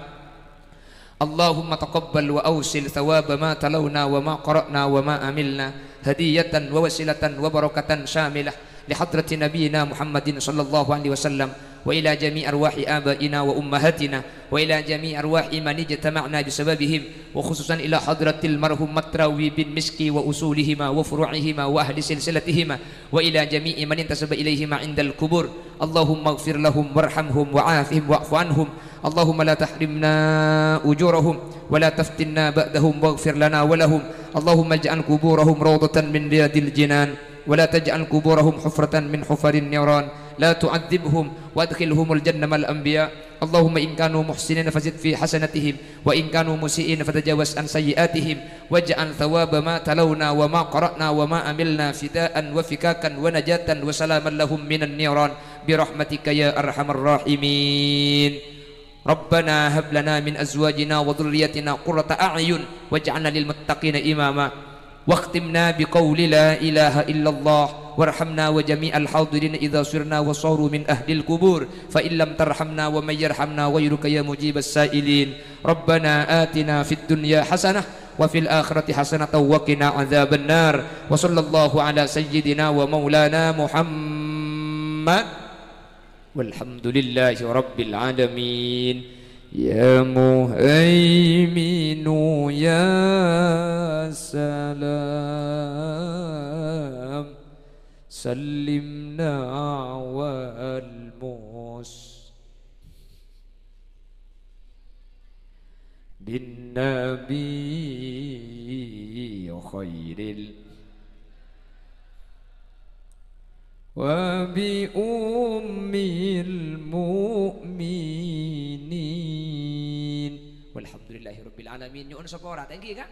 Allahumma taqabbal wa awsil thawaba ma talawna wa ma qara'na wa ma amilna, hadiyatan wa wasilatan wa barakatan syamilah li hadrati nabiyyina Muhammadin sallallahu alaihi wasallam, wa ila jami'i arwahi abaina wa ummahatina, wa ila jami'i arwahi man ijtama'na bisababihim, wa khususan ila hadratil marhum Matrawi bin Miski wa usulihima wa furu'ihima wa ahli silsilatihima, wa ila jami'i man intasaba ilaihima indal kubur. Allahumma ighfir lahum warhamhum wa afihim wa'fu anhum. Allahumma la tahrimna ujurahum wa la taftinna ba'dahum waghfir lana wa lahum. Allahumma ij'al quburahum rawdatan min riyadil jinan. ولا تجعل قبورهم حفرة من حفر النيران. لا تعذبهم وأدخلهم الجنة مع الأنبياء. اللهم إن كانوا محسنين فزد في حسناتهم، وإن كانوا مسيئين فتجاوز عن سيئاتهم، واجعل ثواب ما تلونا وما قرأنا وما عملنا فداء وفكاكا ونجاة وسلاما لهم من النيران برحمتك يا أرحم الراحمين. ربنا هب لنا من أزواجنا وذرياتنا قرة أعين واجعلنا للمتقين إماما. واختمنا بقول لا إله إلا الله وارحمنا وجميع الحاضرين إذا صرنا وصاروا من أهل القبور، فإن لم ترحمنا ومن يرحمنا غيرك يا مجيب السائلين. ربنا آتنا في الدنيا حسنة وفي الآخرة حسنة وقنا عذاب النار. وصلى الله على سيدنا ومولانا محمد. والحمد لله رب العالمين. يا مهيمن يا سلام، سلمنا والمس بالنبي خير ال-، وبأم المؤمنين. والحمد لله رب العالمين. Nyo'on sapora, thank you, Ka'.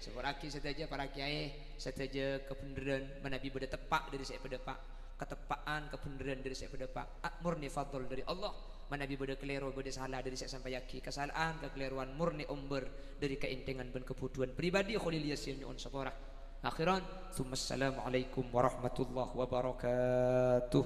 Sapora'aghi sadhâjâ para kèyaè, sadhâjâ kabhendherrân manabi bâdâ teppa' dhâri sè èpadâpa', kateppa'an kabhendherrân dhâri sè èpadâpa', a-, mornè fadl dhâri Allah. Manabi bâdâ kalèro, bâdâ sala dhâri sè èsampayaghi, kasala'an, kakalèrowan mornè ombâr dhâri kaènthèngan bân kabhudhuwân pribadi Kholil Yasin nyo'on sapora. Akhiran, tsumma assalamualaikum warahmatullahi wabarakatuh.